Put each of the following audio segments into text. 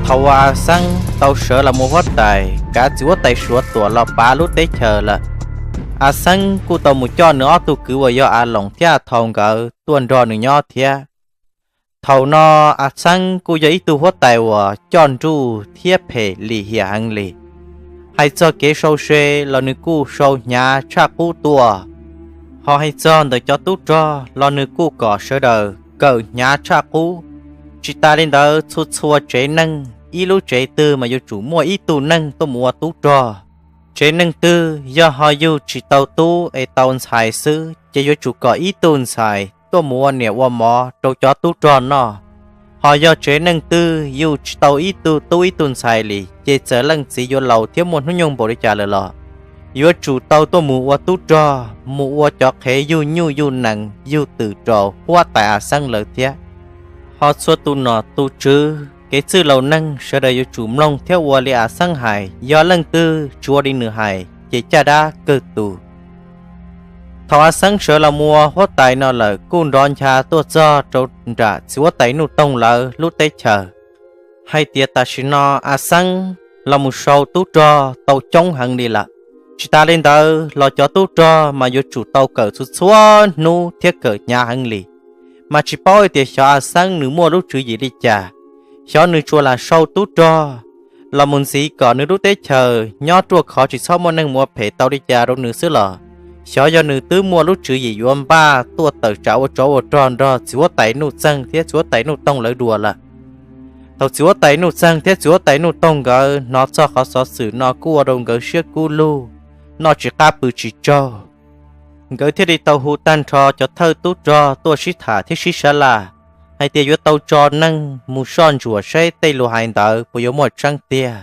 Thaum uas A Xeeb tau sawv los mus huab tais kav txiv huab tais Suav tuam los pav lub teb chaws lawm, A Xeeb kuj tau mus coj nws ob tug kwv uas yog A Loos thiab A Thau nkawd tuaj nrog nws nyob thiab. Thaum no A Xeeb kuj yog ib tug huab tais uas coj nruj thiab phem lim hiam heev li. Hais txog kev sau se los nws kuj sau hnyav tshaj qub tuaj, ho hais txog ntawm cov tub rog los nws kuj kom sawv daws kawm hnyav tshaj qub. Tsis tas li ntawd, txhua txhua tsev neeg, ib lub tsev twg mas yuav tsum muaj ib tug neeg tuaj mus ua tub rog. Tsev neeg twg yog ho yug tsis tau tub es tau ntxhais xwb ces yuav tsum kom ib tug ntxhais tuaj mus ua niam ua mov rau cov tub rog noj. Ho yog tsev neeg twg yug tsis tau ib tug tub ib tug ntxhais li ces txawm leej txiv yuav laus thiab muaj hnub nyoog npaum li cas lawm los yuav tsum tau tuaj mus ua tub rog, mus ua cov qhev yug nyuj yug nees yug twm rau huab tais A Xeeb lawv thiab. Ho txhua tus nom tus tswv, kev txwj laus neeg sawv daws yuav tsum mloog thiab ua li A Xeeb hais, yog leej twg tsis ua li nws hais ces caj dab kawg tus. Thaum A Xeeb sawv los mus ua huab tais no lawm kuj nrov ncha tuaj txog rau nram txiv huab tais Nuj Toog lawv lub teb chaws hais tias tam sim no A Xeeb los mus sau tub rog tau coob heev li lawm. Tsis tas li ntawd los cov tub rog mas yuav tsum tau kawm txhua txhua hnub thiab kawm hnyav heev li, mas tsis paub hais tias xyov A Xeeb nws muaj lub tswv yim li cas. Xyov nws tsuas lam sau tub rog los mus ntxiv kom nws lub teb chaws nyob ruaj khov tsis txhob muaj neeg mus ua phem tau li cas rau nws xwb los xyov yog nws twb muaj lub tswv yim yuav npaj tuaj tawm tsam ua tsov ua rog nrog txiv huab tais Nuj Txeeg thiab txiv huab tais Nuj Toog lawv dua lawm. Thaum txiv huab tais Nuj Txeeg thiab txiv huab tais Nuj Toog nkawd hnov txog qhov xov xwm no kuj ua rau nkawd siab kub lug, noj tsis qab pw tsis tsaug. Nkawd thiaj li tau hu tag nrho cov thawj tub rog tuaj sib tham thiab sib sab laj hais tias yuav tau tso neeg mus soj ntsuam saib tej lus hais ntawd puas yuav muaj tseeb tiag.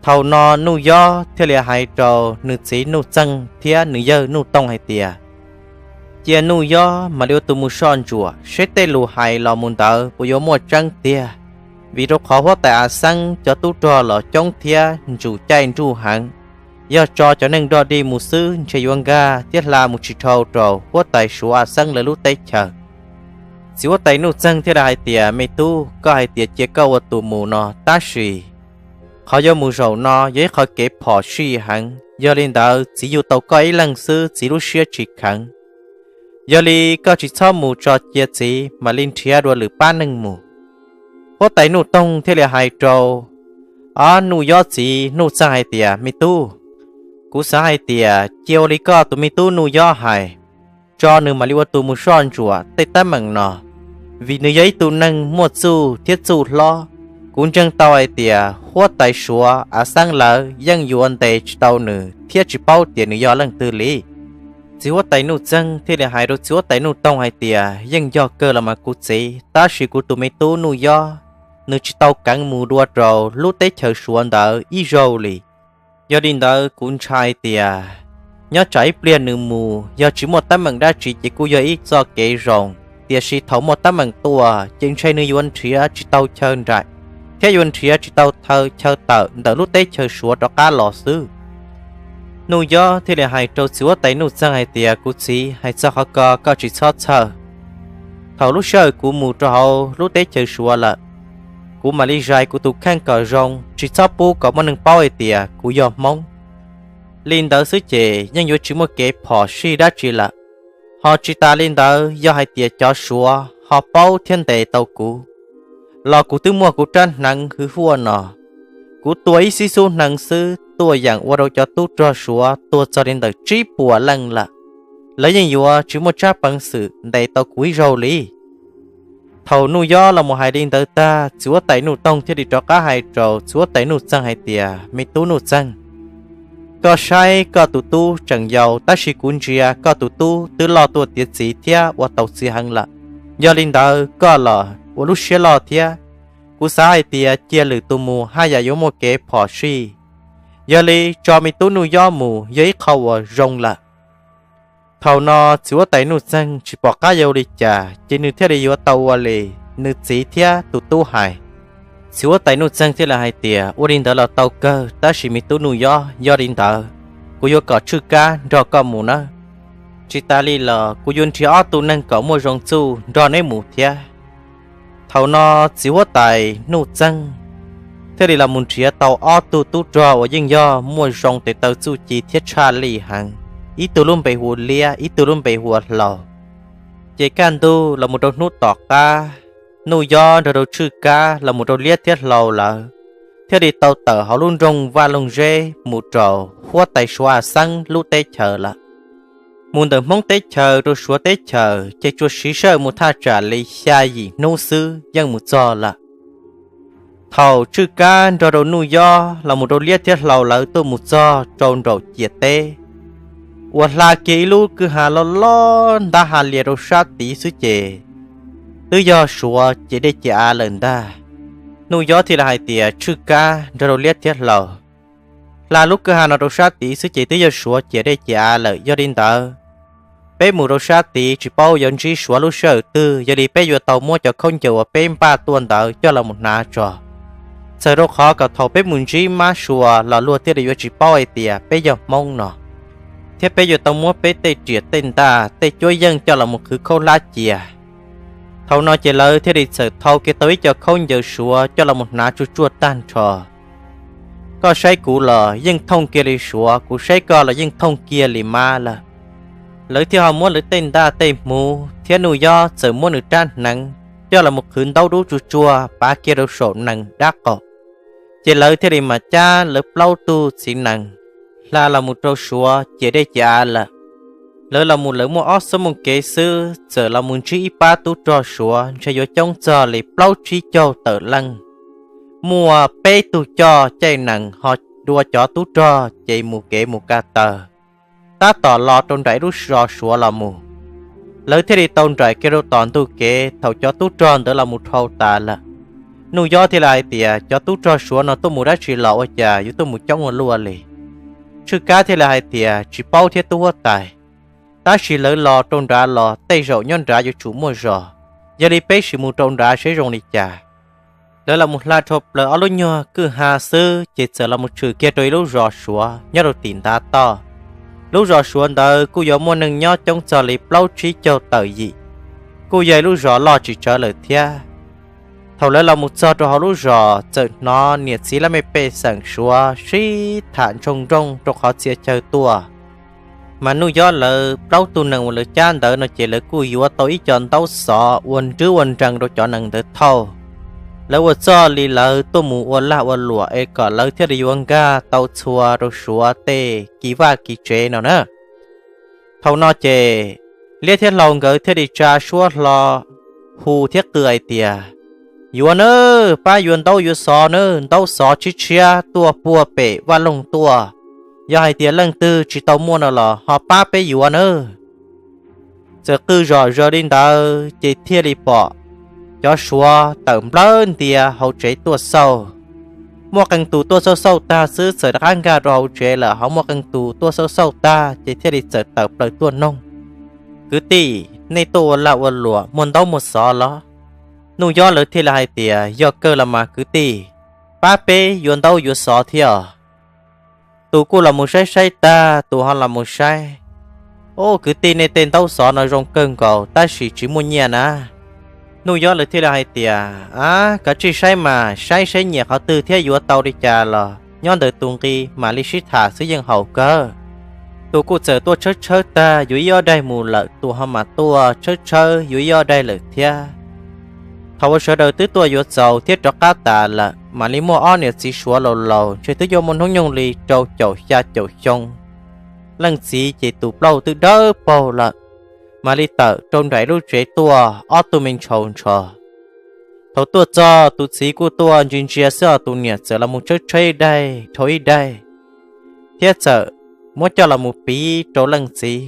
Thaum no Nuj Yob thiaj li hais rau nws txiv Nuj Txeeg thiab nws yawg Nuj Toog hais tias cia Nuj Yob mam li ua tus mus soj ntsuam saib tej lus hais los mus ntawd puas yuav muaj tseeb tiag, vim rau qhov huab tais A Xeeb cov tub rog los coob thiab ntsum caij nruj heev. Yog tso cov neeg dog dig mus xwb ntshe yuav nkag thiab hla mus tsis dhau rau huab tais Suav A Xeeb lawv lub teb chaws. Txiv huab tais Nuj Txeeg thiaj li hais tias me tub, koj hais tias cia koj ua tus mus no tab sis qhov yuav mus zaum no yog ib qhov kev phom sij heev, yog li ntawd txiv yug tau koj ib leeg xwb txiv lub siab tsis kheev. Yog li koj tsis txhob mus, tso cia txiv mam li nrhiav dua lwm pab neeg mus. Huab tais Nuj Toog thiaj li hais rau ob Nuj Yob txiv Nuj Txeeg hais tias me tub, kuv xav hais tias cia ua li koj tus me tub Nuj Yob hais, tso nws mam li ua tus mus soj ntsuam tej teeb meem no, vim nws yog ib tug neeg muaj txuj thiab txuj hlob. Kuv ntseeg tau hais tias huab tais Suav A Xeeb lawv yeej yuav ntes tsis tau nws thiab tsis paub tias nws yog leej twg li. Txiv huab tais Nuj Txeeg thiaj li hais rau txiv huab tais Nuj Toog hais tias yeej yog kawg los mas kuv txiv, tab sis kuv tus me tub Nuj Yob nws tsis tau keev mus dua rau lub teb chaws Suav ntawd ib zaug li. Yog li ntawd kuv ntshai tias nyob tsam ib pliag nws mus yog tsis muaj teeb meem dab tsi ces kuj yog ib txoj kev zoo, tiam sis thaum muaj teeb meem tuaj ces ntshe nws yuav nrhiav tsis tau chaw nraim thiab yuav nrhiav tsis tau chaw tawm ntawm lub teb chaws Suav rov qab los xwb. Nuj Yob thiaj li hais rau txiv huab tais Nuj Txeeg hais tias kuv txiv, hais txog qhov ko koj tsis txhob txhawj. Thaum lub sij hawm kuv mus rau hauv lub teb chaws Suav lawm, kuv mam li zais kuv tus kheej kom zoo, tsis txhob pub kom muaj neeg paub hais tias kuv yog Hmoob. Li ntawd xwb ces yeej yuav tsis muaj kev phom sij dab tsi lawm. Ho tsis tas li ntawd, yog hais tias cov Suav ho paub thiab ntes tau kuv los kuv twb muaj kuv rab hneev hwv huaj no. Kuv tua ib xib xub hneev xwb tuaj yeem ua rau cov tub rog Suav tuag txog li ntawm tsib puas leej lawm. Lawv yeej yuav tsis muaj tsab peev xwm ntes tau kuv ib zaug li. Thaum Nuj Yob los mus hais li ntawd tag, txiv huab tais Nuj Toog thiaj li rov qab hais rau txiv huab tais Nuj Txeeg hais tias me tub Nuj Txeeg, koj saib koj tus tub tseem yau tab sis kuv ntsia koj tus tub twb loj tuaj tiav txiv thiab ua tau txiv heev lawm. Yog li ntawd koj los ua lub siab loj thiab, kuv xav hais tias cia lwm tus mus haj yam yuav muaj kev phom sij. Yog li tso me tub Nuj Yob mus yog ib qho uas zoo lawm. Thaum no txiv huab tais Nuj Txeeg tsis pom qab yuav ua li cas ces nws thiaj li yuav tau ua li nws txiv thiab tus tub hais. Txiv huab tais Nuj Txeeg thiaj li hais tias ua li ntawd los tau kawg, tab sis me tub Nuj Yob, yog li ntawd kuv yuav kom Tswj Kab nrog koj mus nawb. Tsis tas li los kuv yuav nrhiav ob tug neeg kom muaj zoo txuj nrog neb mus thiab. Thaum no txiv huab tais Nuj Txeeg thiaj li los mus nrhiav tau ob tug tub rog uas yeej yog muaj zoo tes taw txuj ci thiab tshaj lij heev, ib tug lub npe hu ua Liab, ib tug lub npe hu ua Hlau. Ces kaj ntug los mus rau hnub tom qab, Nuj Yob nrog rau Tshwj Kab los mus rau Liab thiab Hlau lawv thiaj li tau tawm hauv lub nroog Vaj Loog Zeb mus rau huab tais Suav Xeeb lub teb chaws lawm. Mus ntawm Hmoob teb chaws rau Suav teb chaws ces tsuas siv sij hawm mus thaj tsam li xya yim hnub xwb yeej mus txog lawm. Thaum Tshwj Kab nrog rau Nuj Yob los mus rau Liab thiab Hlau lawv tuaj mus txog rau nraum ciam teb uas hla kiag ib lub kwj ha loj loj ntab ha lias rau sab tid xwb ces twb yog Suav ciam dej ciam av lawm ntag. Nuj Yob thiaj li hais tias, Tshwj Kab nrog rau Liab thiab Hlau, hla lub kwj ha no rau sab tid xwb ces twb yog Suav ciam dej ciam av lawm. Yog li ntawd, peb mus rau sab tid tsis paub yuav ntsib Suav lub sij hawm twg, yog li peb yuav tau muab cov khaub ncaws uas peb npaj tuaj ntawd coj los mus hnav tso. Txawm rau qhov kom thaum peb mus ntsib mab sua los luag thiaj li yuav tsis paub hais tias peb yog Hmoob no, thiab peb yuav tau muab peb tej riam tej ntaj tej cuab yeej coj los mus qhwv khaub hlab cia. Thaum no ces lawv thiaj li txawm thau kiag tau ib co khaub ncaws Suav coj los mus hnav tsuj tsuaj tag nrho. Koj saib kuv los yeej thooj kiag li Suav, kuv saib koj los yeej thooj kiag li mab lawm. Lawv thiaj ho muab lawv tej ntaj tej hmuv thiab Nuj Yob txawm muab nws rab hneev coj los mus qhwv ntaub dub tsuj tsuag pav kiag rau saum nees dab qaum. Ces lawv thiaj li mam cab lawv plaub tug txiv nees hla los mus rau Suav ciam dej ciam av lawm. Lawv los mus lawv muaj ob xuab moos kev xwb txawm los mus ntsib ib pab tub rog Suav ntshe yuav coob txog li plaub tsib caug tawm leej. Muaj peb tug coj caij nees ho dua cov tub rog ces mus kev mus ka taw, tab tom los rau nram ib lub zos Suav los mus. Lawv thiaj li tau nraim kiag rau tom ntug kev thaum cov tub rog ntawd los mus dhau tas lawm. Nuj Yob thiaj li hais tias, Cov tub rog Suav no tuaj mus dab tsi los ua cas yuav tuaj mus coob ua luaj li? Tshwj Kab thiaj li hais tias, Tsis paub thiab tub huab tais, tab sis lawv los rau nrad los tej zaum nyob nrad yuav tsum muaj zos, yog li peb sim mus rau nrad seb zoo li cas. Lawv los mus hla dhau plaws ob lub nyuag kwj ha xwb ces txawm los mus tshwm kiag rau ib lub zos Suav nyob rau tim ntav toj. Lub zos Suav ntawd kuj yuav muaj neeg nyob coob txog li plaub tsib caug tawm yim, kuj yog ib lub zos loj tsis tsawg lawm thiab. Thaum lawv los mus txog rau hauv lub zos txawm hnov niam txiv laj mej pej xeem Suav sib tham ntsoog nrooj rau qhov txhia chaw tuaj. Mas Nuj Yob lawv plaub tug nees uas lawv cab ntawd no ces lawv kuj yuav tau ib co ntaub xov ua nrwb ua nrees rau cov nees ntawd thauj. Lawv ua txoj li lawv tuaj mus ua lag ua luam es kom lawv thiaj li yuav nkag tau txhua rau Suav tej kis vaj kis tsev no na. Thaum no ces Liab thiab Hlau nkawd thiaj li tsa suab hlo hu thiab qw hais tias, Yuav nawb, pab yuav ntaub yuav xov nawb, ntaub xov tshiab tshiab tuaj puag pem vaj loog tuaj. Yog hais tias leej twg tsis tau muaj no los ho pab peb yuav nawb. Txawm qw zom zaws li ntawd ces thiaj li pom cov Suav tawm nplawg ntia hauv tsev tuaj xauj. Muaj qee tus tuaj xauj xauj tag xwb txawm rov qab nkag rau hauv tsev lawm, ho muaj qee tus tuaj xauj xauj tag ces thiaj li txawm tawm plaws tuaj noog, Kwv tij, nej tuaj ua lag ua luam muaj ntaub muaj xov los? Nuj Yob lawv thiaj li hais tias, Yog kawg los mas kwv tij, pab peb yuav ntaub yuav xov thiab os. Tus kuj los mus saib saib tag, tus ho los mus saib. Au, kwv tij, nej tej ntaub xov no zoo kawg nkaus tab sis tsis muaj nyiaj na. Nuj Yob lawv thiaj li hais tias, Ab, kav tsij saib mas, saib saib nyiam qhov twg thiab yuav tau li cas los nyob ntawm tus nqi mam li sib tham xwb yeej haum kawg. Tus kuj txawm tuaj tshawb tshawb tag yuav ib ob daig mus lawm, tus ho mas tuaj tshawb tshawb yuav ib ob daig lawm thiab. Thaum uas sawv daws twb tuaj yuav txaus thiab rov qab tas lawm, mam li muaj ob niam txiv Suav laus laus ntshe twb yuav muaj hnub nyoog li rau caum xya caum xyoo. Leej txiv ces tus plaub twb dawb paug lawm, mam li tawm rau nraim lub tsev tuaj ob tug me ntshau ntsho. Thaum tuaj txog tus txiv kuj tuaj ntsia ntsia xwb os, tus niam txawm los mus tshawb tshawb ib daig dhau ib daig, thiab txawm muab coj los mus piv rau leej txiv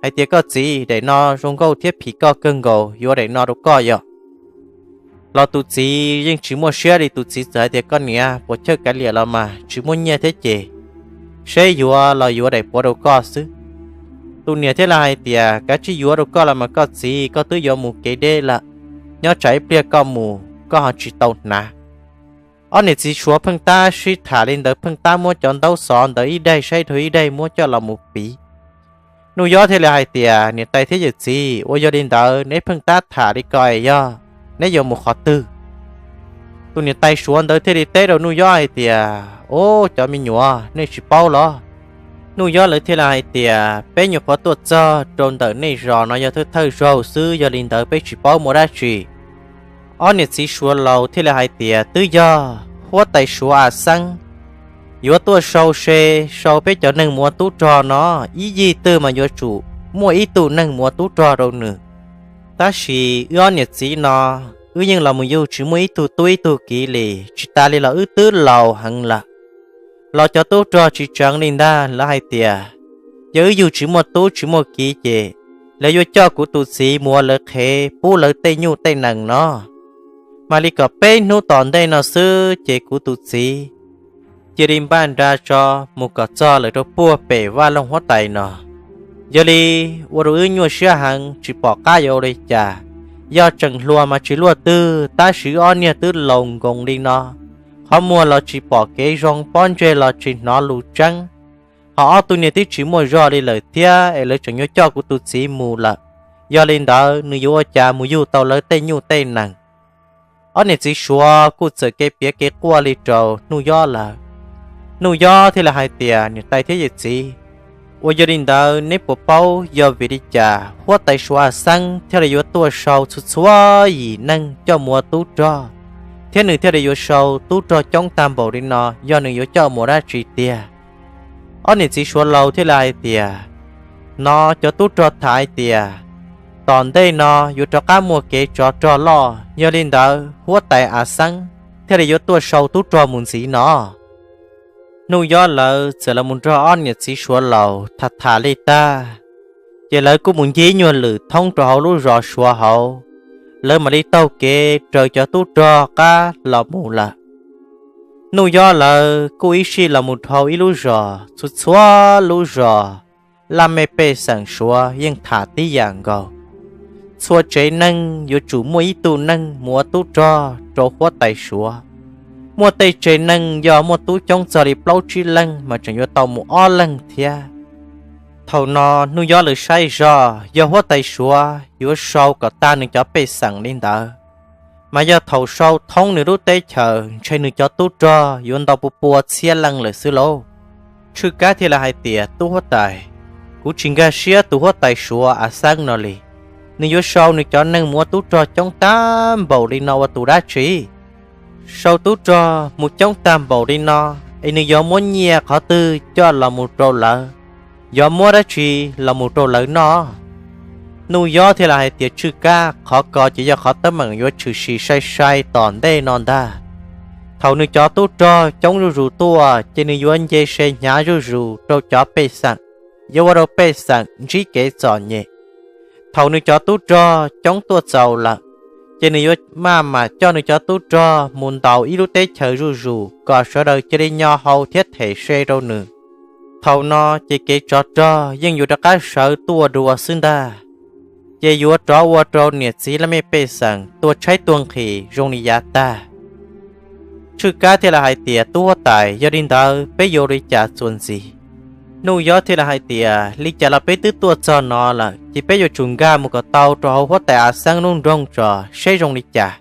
hais tias, Koj txiv, daim no zoo nkauj thiab phim koj kawg nkaus, yuav daim no rau koj yom. Los tus txiv yeej tsis muaj siab li, tus txiv txawm hais tias, Koj niam, puas chawj kav liam los mas tsis muaj nyiaj thiab ces seb yuav los yuav daim puav rau koj xwb. Tus niam thiaj li hais tias, Kav tsij yuav rau koj los mas koj txiv, koj twb yuav mus kev deb lawm, nyob tsam ib pliag koj mus koj ho tsis tau hnav. Ob niam txiv Suav pheej tab sib tham li ntawd, pheej tab muab cov ntaub xov ntawd ib daig saib dhau ib daig muab coj los mus piv. Nuj Yob thiaj li hais tias, Niam tais thiab yawm txiv, ua yog li ntawd neb pheej tab tham li ko es yog neb yuav mus qhov twg? Tus niam tais Suav ntawd thiaj li teb rau Nuj Yob hais tias, Ub, cov me nyuam, nej tsis paub los? Nuj Yob lawv thiaj li hais tias, Peb nyuam qhuav tuaj txog rau ntawm nej zos no yog thawj thawj zaug xwb, yog li ntawd peb tsis paub muaj dab tsi. Ob niam txiv Suav laus thiaj li hais tias, Twb yog huab tais Suav A Xeeb yuav tuaj sau se, sau peb cov neeg mus ua tub rog no, ib yig twg mas yuav tsum muaj ib tug neeg mus ua tub rog rau nws. Tab sis wb ob niam txiv no, wb yeej los mus yug tsis muaj ib tug tub ib tug kiv li, tsis tas li los wb twb laus heev lawm. Los cov tub rog tsis tseev li ntag, lawv hais tias, Yog wb yug tsis muaj tub tsis muaj kiv ces lawv yuav coj kuv tus txiv mus ua lawv qhev pub lawv tej nyuj tej nees no. Mam li kom peb hnub tom ntej no xwb ces kuv tus txiv cia li npaj nra tso mus kom txog lawm rau puag pem vaj loog huab tais no. Yog li ua rau wb nyuaj siab heev tsis pom qab yuav ua li cas. Yog tseem hluas mas tsis luaj twg, tab sis wb ob niag twb laus nkoos li no, qhov muag los tsis pom kev zoo, pob ntseg los tsis hnov lus tseeb, ho ob tug niag twb tsis muaj zog li lawm thiab es lawv tseem yuav coj kuv tus txiv mus lawm. Yog li ntawd nws yuav ua cas mus yug tau lawv tej nyuj tej nees? Ob niam txiv Suav kuj txawm kev piav kev quaj li rau Nuj Yob lawm. Nuj Yob thiaj li hais tias, Niam tais thiab yawm txiv, uas yog li ntawd neb puas paub yog vim li cas huab tais Suav A Xeeb thiaj li yuav tuaj sau txhua txhua yim neeg coj mus ua tub rog, thiab nws thiaj li yuav sau tub rog coob tag npaum li no, yog nws yuav coj mus ua dab tsi tiag? Ob niam txiv Suav laus thiaj li hais tias, Hnov cov tub rog tham hais tias tom ntej no yuav rov qab muaj kev tsov rog loj, yog li ntawd huab tais A Xeeb thiaj li yuav tuaj sau tub rog mus ntxiv no. Nuj Yob lawv txawm los mus nrog ob niam txiv Suav laus tham tham li tag, ces lawv kuj mus ncig nyuag lwm thoob rau hauv lub zos Suav hauv, lawv mam li taug kev raws cov tub rog qab los mus lawm. Nuj Yob lawv kuj ib sij los mus dhau ib lub zos, txhua txhua lub zos laj mej pej xeem Suav yeej tham tib yam nkaus. Txhua tsev neeg yuav tsum muaj ib tug neeg mus ua tub rog rau huab tais Suav. Muaj tej tsev neeg yog muaj tub coob txog li plaub tsib leeg mas tseem yuav tau mus ob leeg thiab. Thaum no Nuj Yob lawv saib zog, yog huab tais Suav yuav sau kom tag nws cov pej xeem li ntawd, mas yog thaum sau thoob nws lub teb chaws ntshe nws cov tub rog yuav ntau pua pua txhiab leej lawm xwb lauj. Tshwj Kab thiaj li hais tias, Tub huab tais, kuv tsis nkag siab tus huab tais Suav A Xeeb no li. Nws yuav sau nws cov neeg mus ua tub rog coob tag npaum li no ua tus dab tsi? Sau tub rog mus coob tag npaum li no, es nws yuav muab nyiaj qhov twg coj los mus rau lawv? Yuav muab dab tsi los mus rau lawv noj? Nuj Yob thiaj li hais tias, Tshwj Kab, qhov ko ces yog qhov teeb meem yuav tshwm sim sai sai tom ntej no ntag. Thaum nws cov tub rog coob zuj zus tuaj ces nws yuav nce se hnyav zuj zus rau cov pej xeem, yuav ua rau pej xeem ntsib kev txom nyem. Thaum nws cov tub rog coob tuaj txaus lawm, ces nws yuav maj mam coj nws cov tub rog mus ntaus ib lub teb chaws zuj zus kom sawv daws cia li nyo hau thiab them se rau nws. Thaum no ces kev tsov rog yeej yuav rov qab sawv tuaj dua xwb ntag, ces yuav rov ua rau niam txiv laj mej pej xeem tua tshaib tua nqhis zoo li yav tag. Tshwj Kab thiaj li hais tias, Tub huab tais, yog li ntawd peb yuav ua li cas txuas ntxiv? Nuj Yob thiaj li hais tias, Li cas los peb twb tuaj txog no lawm, ces peb yuav tsum nkag mus kom tau rau hauv huab tais A Xeeb lub nroog tso seb zoo li cas.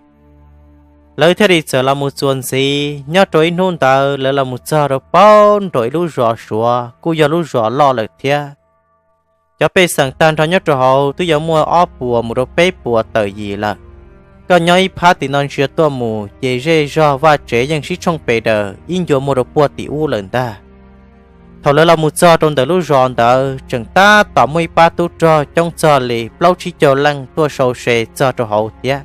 Lawv thiaj li txawm los mus txuas ntxiv. Nyob rau ib hnub ntawd lawv los mus txog rau paub nraum ib lub zos Suav, kuj yog lub zos loj lawm thiab. Cov pej xeem tag nrho nyob rau hauv twb yuav muaj ob puas mus rau peb puas tawm yim lawm. Koj nyob ib phab tim no ntsia tuaj mus ces zej zog vaj tsev yeej sib tshooj pes daws ib ncua muaj rau puag tim ub lawm ntag. Thaum lawv los mus txog rau ntawm lub zos ntawd tseem tab tom muaj ib pab tub rog coob txog li plaub tsib caug leej tuaj sau se txog rau hauv thiab.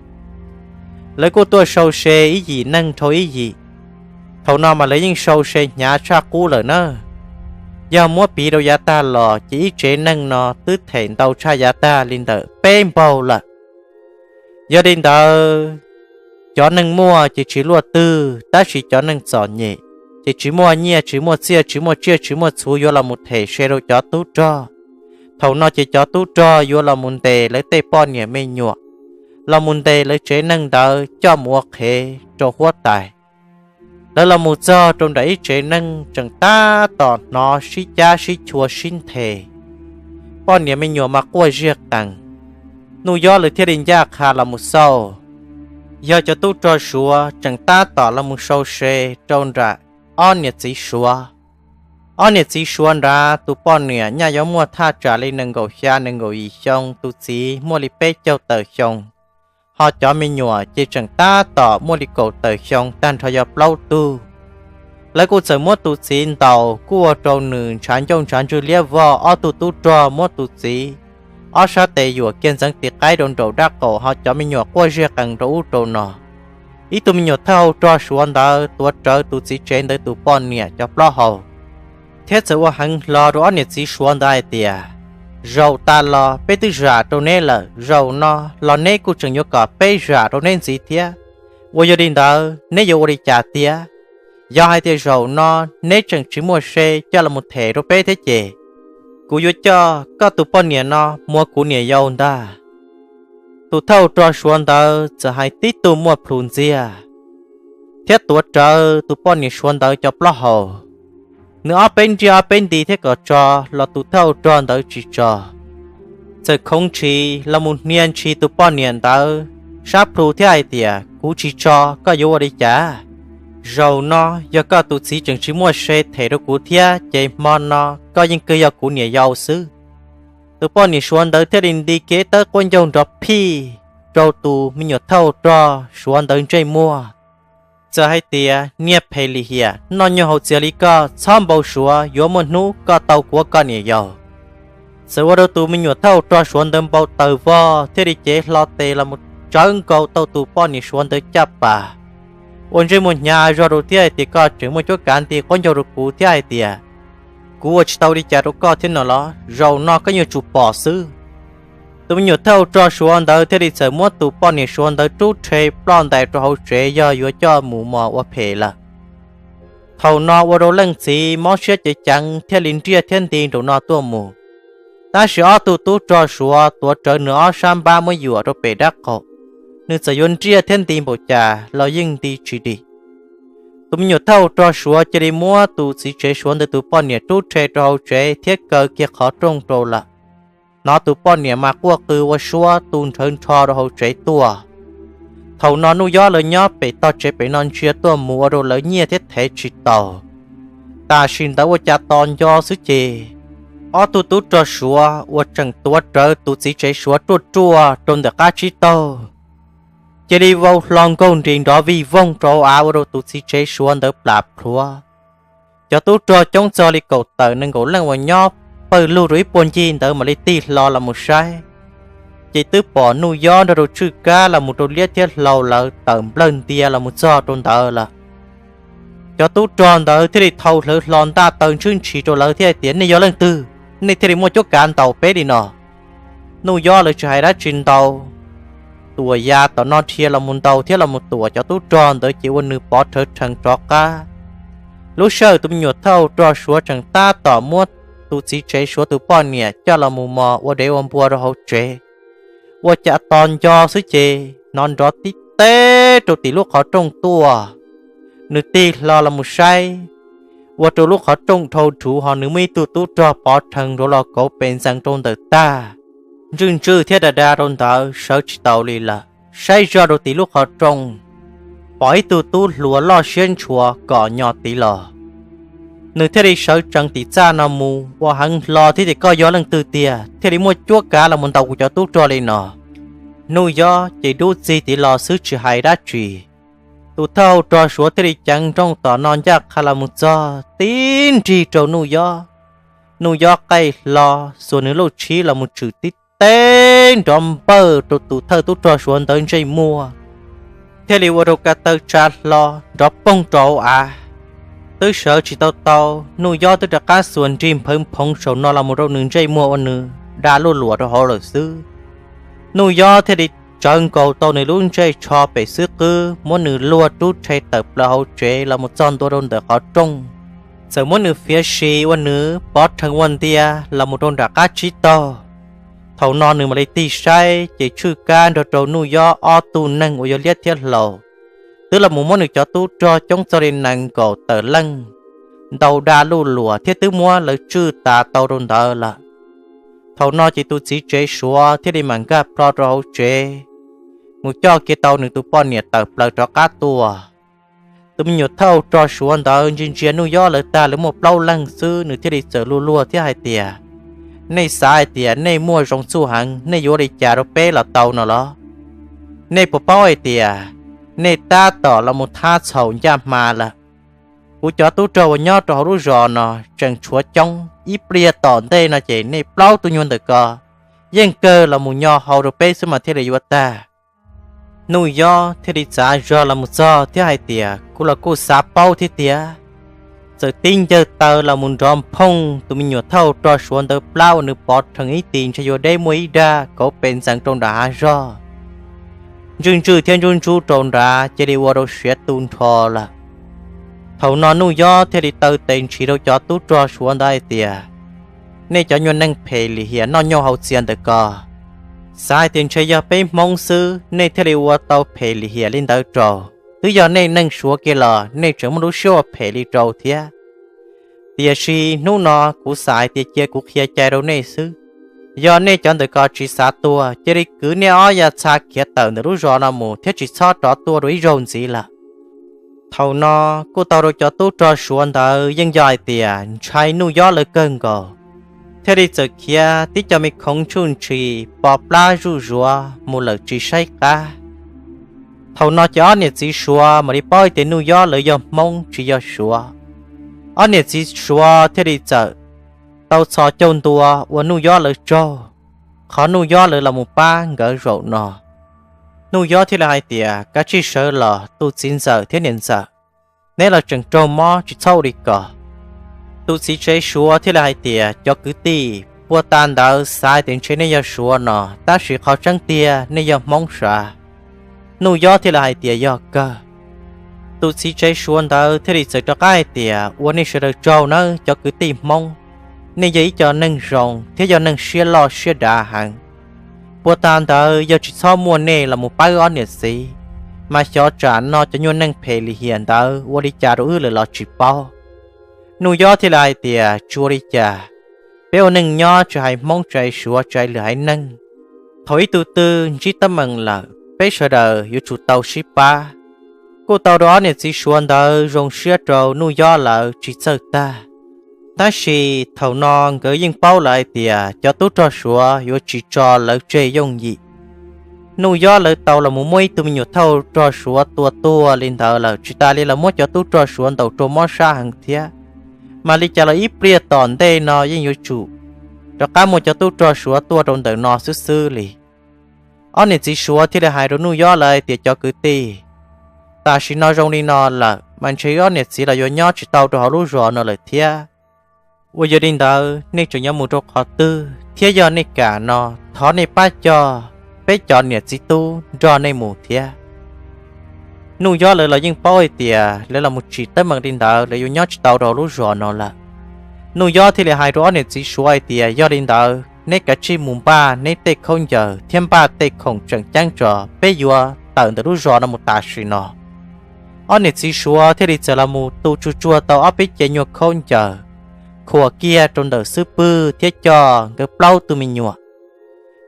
Lawv kuj tuaj sau se ib yim neeg dhau ib yim. Thaum no mas lawv yeej sau se hnyav tshaj qub lawm na. Yog muab piv rau yav tag los ces ib tsev neeg no twb them ntau tshaj yav tag li ntawm peb npaug lawm. Yog li ntawd, cov neeg muaj ces tsis luaj twg, tab sis cov neeg txom nyem ces tsis muaj nyiaj tsis muaj txiaj tsis muaj tsiaj tsis muaj txhuv yuav los mus them se rau cov tub rog. Thaum no ces cov tub rog yuav los mus ntes lawv tej poj niam me nyuam, los mus ntes lawv tsev neeg ntawd coj mus ua qhev rau huab tais. Lawv los mus txog rau nram ib tsev neeg tseem tab tom hnov sib cab sib chua sib nthe, poj niam me nyuam mas quaj ziag qees. Nuj Yob lawv thiaj li ncaj qha los mus xauj. Yog cov tub rog Suav tseem tab tom los mus sau se rau nram ob niam txiv Suav. Ob niam txiv Suav nrad tus poj niam nyaj yuav muaj thaj tsam li nees nkaum xya nees nkaum yim xyoo, tus txiv muaj li peb caug tawm xyoo, ho cov me nyuam ces tseem tab tom muaj li kaum tawm xyoo tag nrho yog plaub tug. Lawv kuj txawm muab tus txiv ntaus kuj ua rau nws ntshav ncauj ntshav ntswg liab vog. Ob tug tub rog muab tus txiv ob sab tes yuam kiag ntxeev tis qaib rau nraum dab qaum, ho cov me nyuam quaj ziag qees rau ub rau no. Ib tug me nyuam thawj hau rog Suav ntawd tuav rawv tus txiv tsev ntawd tus poj niam cov plaub hau, thiab txawm ua heev hlo rau ob niam txiv Suav ntawd hais tias, zaum tas los peb twb zam rau neb lawm, zaum no los neb kuj tseem yuav kom peb zam rau neb ntxiv thiab. Uas yog li ntawd neb yuav ua li cas tiag? Yog hais tias zaum no neb tseem tsis muaj se coj los them rau peb thiab ces, kuv yuav coj koj tus poj niam no mus ua kuv niam yau ntag. Tus thawj hau rog Suav ntawd txawm hais tib tug muaj plhus ntxiag, thiab tuav rawv tus poj niam Suav ntawd cov plaub hau. Nws ob peb nriaj ob peb nti thiab kom tso, los tus thawj hau rog ntawd tsis tso, txawm khoov ntshis los mus hnia ntshis tus poj niam ntawd sab plhu thiab hais tias, kuv tsis tso, koj yuav ua li cas? Zaum no yog koj tus txiv tseem tsis muaj se them rau kuv thiab ces hmo no koj yeej kawg yog kuv niam yau xwb. Tus poj niam Suav ntawd thiaj li nti kiag tawb quab ncaug nrov phij rau tus me nyuam thawj hau rog Suav ntawd ntsej muag, txawm hais tias, niag phem lim hiam, noj nyuag haus txias li koj, txhob npau suav yuav muaj hnub koj tau kuv ua koj niam yau. Txawm ua rau tus me nyuam thawj hau rog Suav ntawd npau taws vog thiaj li cev hlo tes los mus tsawv nkaus tau tus poj niam Suav ntawd caj pas, ua ntsej muag hnyav zog rau thiab hais tias, koj tseem muaj cuab kav nti quab ncaug rau kuv thiab hais tias, kuv ua tsis tau li cas rau koj thiab no los? Zaum no koj yuav tsum pom xwb. Tus me nyuam thawj hau rog Suav ntawd thiaj li txawm muab tus poj niam Suav ntawd rub rhe ploj ntais rau hauv tsev yog yuav coj mus mos ua phem lawm. Thaum no ua rau leej txiv mob siab cev ceev thiaj li nriaj thiab nti nraum no tuaj mus. Tab sis ob tug tub rog Suav tuav rawv nws ob sab npab muab yuam rau pem dab qaum, nws txawm yuav nriaj thiab nti npaum cas los yeej nti tsis dim. Tus me nyuam thawj hau rog Suav cia li muab tus txiv tsev Suav ntawd tus poj niam rub rhe rau hauv tsev thiab kaw kiag qhov rooj rau lawm. Hnov tus poj niam mas quaj qw ua suab tu nrhawv nrho rau hauv tsev tuaj. Thaum no Nuj Yob lawv nyob pem tog tsev pem no ntsia tuaj mus ua rau lawv nyiaj thiab thev tsis taus. Tam sim ntawd ua cas tos nco xwb ces ob tug tub rog Suav uas tseem tuav rawv tus txiv tsev Suav ruaj ruaj rau ntawm qab tsib taug cia li vau hlo nkaug nris nrov vij voog rau av ua rau tus txiv tsev Suav ntawd plam plhuav. Cov tub rog coob txog li kaum tawm nees nkaum leej uas nyob pawg lug rau ib puag ncig ntawd mam li tig hlo los mus saib, ces twb pom Nuj Yob nrog rau Tswj Kab los mus rau Liab thiab Hlau lawv tawm nplawg ntia los mus txog rau ntawd lawm. Cov tub rog ntawd thiaj li thau hlawv hlo ntaj taw ntshwb ntshis rau lawv thiab hais tias, nej yog leej twg, nej thiaj li muaj cuab kav ntaus peb li no? Nuj Yob lawv tsis hais dab tsi ntau, tuam ya tom no dhia los mus ntaus thiab los mus tuam cov tub rog ntawd ces ua nws pov rhawv rhees rov qab. Lub sij hawm tus me nyuam thawj rog Suav tseem tab tom muab tus txiv tsev Suav tus poj niam coj los mus mos ua dev ua npua rau hauv tsev, ua cas tos nco xwb ces hnov nrov tib teb rau tim lub qhov rooj tuaj. Nws tig hlo los mus saib, ua rau lub qhov rooj dhau dhuv ho nws muaj ib tug tub rog pov rhees nrov los kauv pes ntxees rau ntawm tag, ntswj ntswj thiab da da rau ntawd sawv tsis taus li lawm. Saib zoj rau tim lub qhov rooj, pom ib tug tub hluas loj siab ntshua kom nyo tid los. Nws thiaj li sawv tsees tim txaj no mus ua heev hlo thiab tias, koj yog leej twg tiag thiaj li muaj cuab kav los mus ntaus kuv cov tub rog li no? Nuj Yob ces dub txig tid los xwb tsis hais dab tsi. Tus thawj hau rog Suav thiaj li ceev nrooj tom no ncaj qha los mus txog tib nrig rau Nuj Yob. Nuj Yob qaij hlo xuas nws lub tshib los mus tshwm tib teb nrov npawj rau tus thawj tub rog Suav ntawd ntsej muag, thiaj li ua rau ka taw tsa hlo nrov poog rau hauv av. Twb sawv tsis tau tau, Nuj Yob twb rov qab xuas nrig nphawv nphoov saum no los mus rau nws ntsej muag ua nws da luj luam rau hauv lawm xwb. Nuj Yob thiaj li tsawv nkaus tau nws lub ntsej tsho pem xwb qwb muab nws luag rub rhe tawm plaws hauv tsev los mus txog ntua rau ntawm qhov rooj, txawm muab nws fiav si ua nws pov rhees ua ntia los mus rau nram qab tsib taug. Thaum no nws mam li tig saib ces Tswj Kab nrog rau Nuj Yob ob tug neeg uas yog Liab thiab Hlau twb los mus muab nws cov tub rog coob txog li nees nkaum tawm leej ntaus da luj luam thiab twb muab lawv tswj tas tau rau ntawd lawm. Thaum no ces tus txiv tsev Suav thiaj li mam nkag plho rau hauv tsev, mus coj kiag tau nws tus poj niam tawm plaws rov qab tuaj. Tus me nyuam thauj rog Suav ntawd ntsia ntsia Nuj Yob lawv tag, lawv muaj plaub leeg xwb, nws thiaj li txawm luag luag thiab hais tias, nej xav hais tias nej muaj zoo txuj heev, nej yuav ua li cas rau peb los tau no los? Nej puas paub hais tias nej tab tom los mus thab txhaum ncaj hma lawm? Kuv cov tub rog uas nyob rau hauv lub zos no tseem tshuav coob, ib pliag tom ntej no ces nej plaub tug nyuag ntawm ko yeej kawg los mus nyo hau rau peb xwb mas thiaj li yuav tag. Nuj Yob thiaj li txav zog los mus txog thiab hais tias, kuv los kuj xav paub thiab tiag. Txawm tib ncawg taw los mus nrov nphooj tus me nyuam thauj rog Suav ntawd plab uas nws pov rhees ib tis ntshe yuav deb muaj ib dag kauv pes ntxeev rau nram hav zog. Ntswj ntswj thiab ntsub ntsub rau nrad cia li ua rau siav tu nrho lawm. Thaum no Nuj Yob thiaj li taw tes ntshis rau cov tub rog Suav ntawd hais tias, nej cov nyuag neeg phem lim hiam noj nyuj haus txias ntawm ko, xav hais tias ntshe yog peb Hmoob xwb nej thiaj li ua tau phem lim hiam li ntawd rau. Twb yog nej neeg Suav kiag los nej tseem muaj lub siab ua phem li rau thiab. Tiam sis hnub no kuv xav hais tias cia kuv qhia cai rau nej xwb. Yog nej cov ntawm ko tsis xav tuag, cia li kwv nej ob yav txha khiav tawm ntawm lub zos no mus thiab tsis txhob rov tuaj dua ib zaug ntxiv lawm. Thaum no kuj tau rau cov tub rog Suav ntawd yeej yog hais tias ntshai Nuj Yob lawv kawg nkaus, thiaj li txawm khiav tib co me khoov tshuj ntshis pov plab zuj zuav mus lawm tsis saib qab. Thaum no ces ob niam txiv Suav mam li paub hais tias Nuj Yob lawv yog Hmoob tsis yog Suav. Ob niam txiv Suav thiaj li txawm tau txhos caug ntua ua Nuj Yob lawv tsaug, qhov Nuj Yob lawv los mus pab nkawd zaum no. Nuj Yob thiaj li hais tias, kav tsij sawv los tus txiv ntxawm thiab niam ntxawm, neb los tseem raug mob tsis txhob ua li ko. Tus txiv tsev Suav thiaj li hais tias, cov kwv tij, puag ta ntawd xav hais tias ntshe nej yog Suav no, tab sis qhov tseeb tiag nej yog Hmoob sav. Nuj Yob thiaj li hais tias, yog kawg. Tus txiv tsev Suav ntawd thiaj li txawm rov qab hais tias, ua nej sawv daws tsaug nawb cov kwv tij Hmoob, nej yog ib co neeg zoo thiab yog neeg siab loj siab dav heev. Puag ta ntawd yog tsis txhob muaj nej los mus pab wb ob niam txiv, mas xyov tsam no cov nyuag neeg phem lim hiam ntawd ua li cas rau wb lawm los tsis paub. Nuj Yob thiaj li hais tias, tsis ua li cas, peb ua neej nyob tsis hais Hmoob tsis hais Suav tsis hais lwm haiv neeg, thaum ib tug twg ntsib teeb meem lawm peb sawv daws yuav tsum tau sib pab. Kuj tau rau ob niam txiv Suav ntawd zoo siab rau Nuj Yob lawv tsis txawj tag. Tab sis thaum no nkawd yeej paub lawm hais tias cov tub rog Suav yuav tsis tso lawv tseg yooj yim. Nuj Yob lawv tau los mus muab ib tug me nyuam thauj rog Suav tua tuag li ntawd lawm, tsis tas li los muab cov tub rog Suav ntaus rau mob sab heev thiab. Mas li cas los ib pliag tom ntej no yeej yuav tsum rov qab muaj cov tub rog Suav tuaj rau ntawm no xwb xwb li. Ob niam txiv Suav thiaj li hais rau Nuj Yob lawv hais tias, cov kwv tij, tam sim no zoo li no lawm mas ntshe ob niam txiv los yuav nyob tsis tau rau hauv lub zos no lawm thiab. Uas yog li ntawd nej tseem yuav mus rau qhov twg thiab yog nej kam no, thov nej pab coj peb cov niam txiv tub nrog nej mus thiab. Nuj Yob lawv los yeej paub hais tias lawv los mus tsim teeb meem li ntawd lawv yuav nyob tsis tau rau lub zos no lawm. Nuj Yob thiaj li hais rau ob niam txiv Suav hais tias, yog li ntawd neb kav tsij mus npaj neb tej khaub ncaws thiab npaj tej khoom tseem ceeb tso, peb yuav tawm ntawm lub zos no mus tam sim no. Ob niam txiv Suav thiaj li txawm los mus tu tsuag tsuag tau ob peb cev nyuag khaub ncaws, khuam kiag rau ntawm xub pwg thiab coj nkawd plaub tug me nyuam.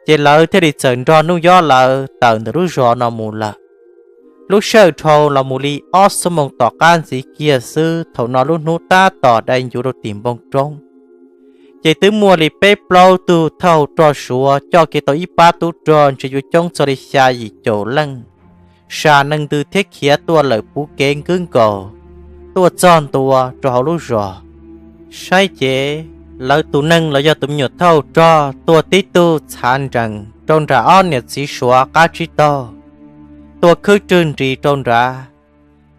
Ces lawv thiaj li txawm nrog Nuj Yob lawv tawm ntawm lub zos no mus lawm. Lub sij hawm dhau los mus li ob xuab moos tom qab ntxiv kiag xwb, thaum no lub hnub tab tom dai ncuv rau tim npoo roob, ces twb muaj li peb plaub tug thauj rog Suav coj kiag tau ib pab tub rog ntshe yuav coob txog li xya yim caum leej, sam nees ntws thiab khiav tuaj lawm puv kev nkwb nkaus, tuaj txog ntua rau hauv lub zos. Saib ces lawv tus neeg los yog tus me nyuam thauj rog tuag tib tug txhav nrees rau nram ob niam txiv Suav qab tsib taug, tuag khwb rwg nris rau nrad.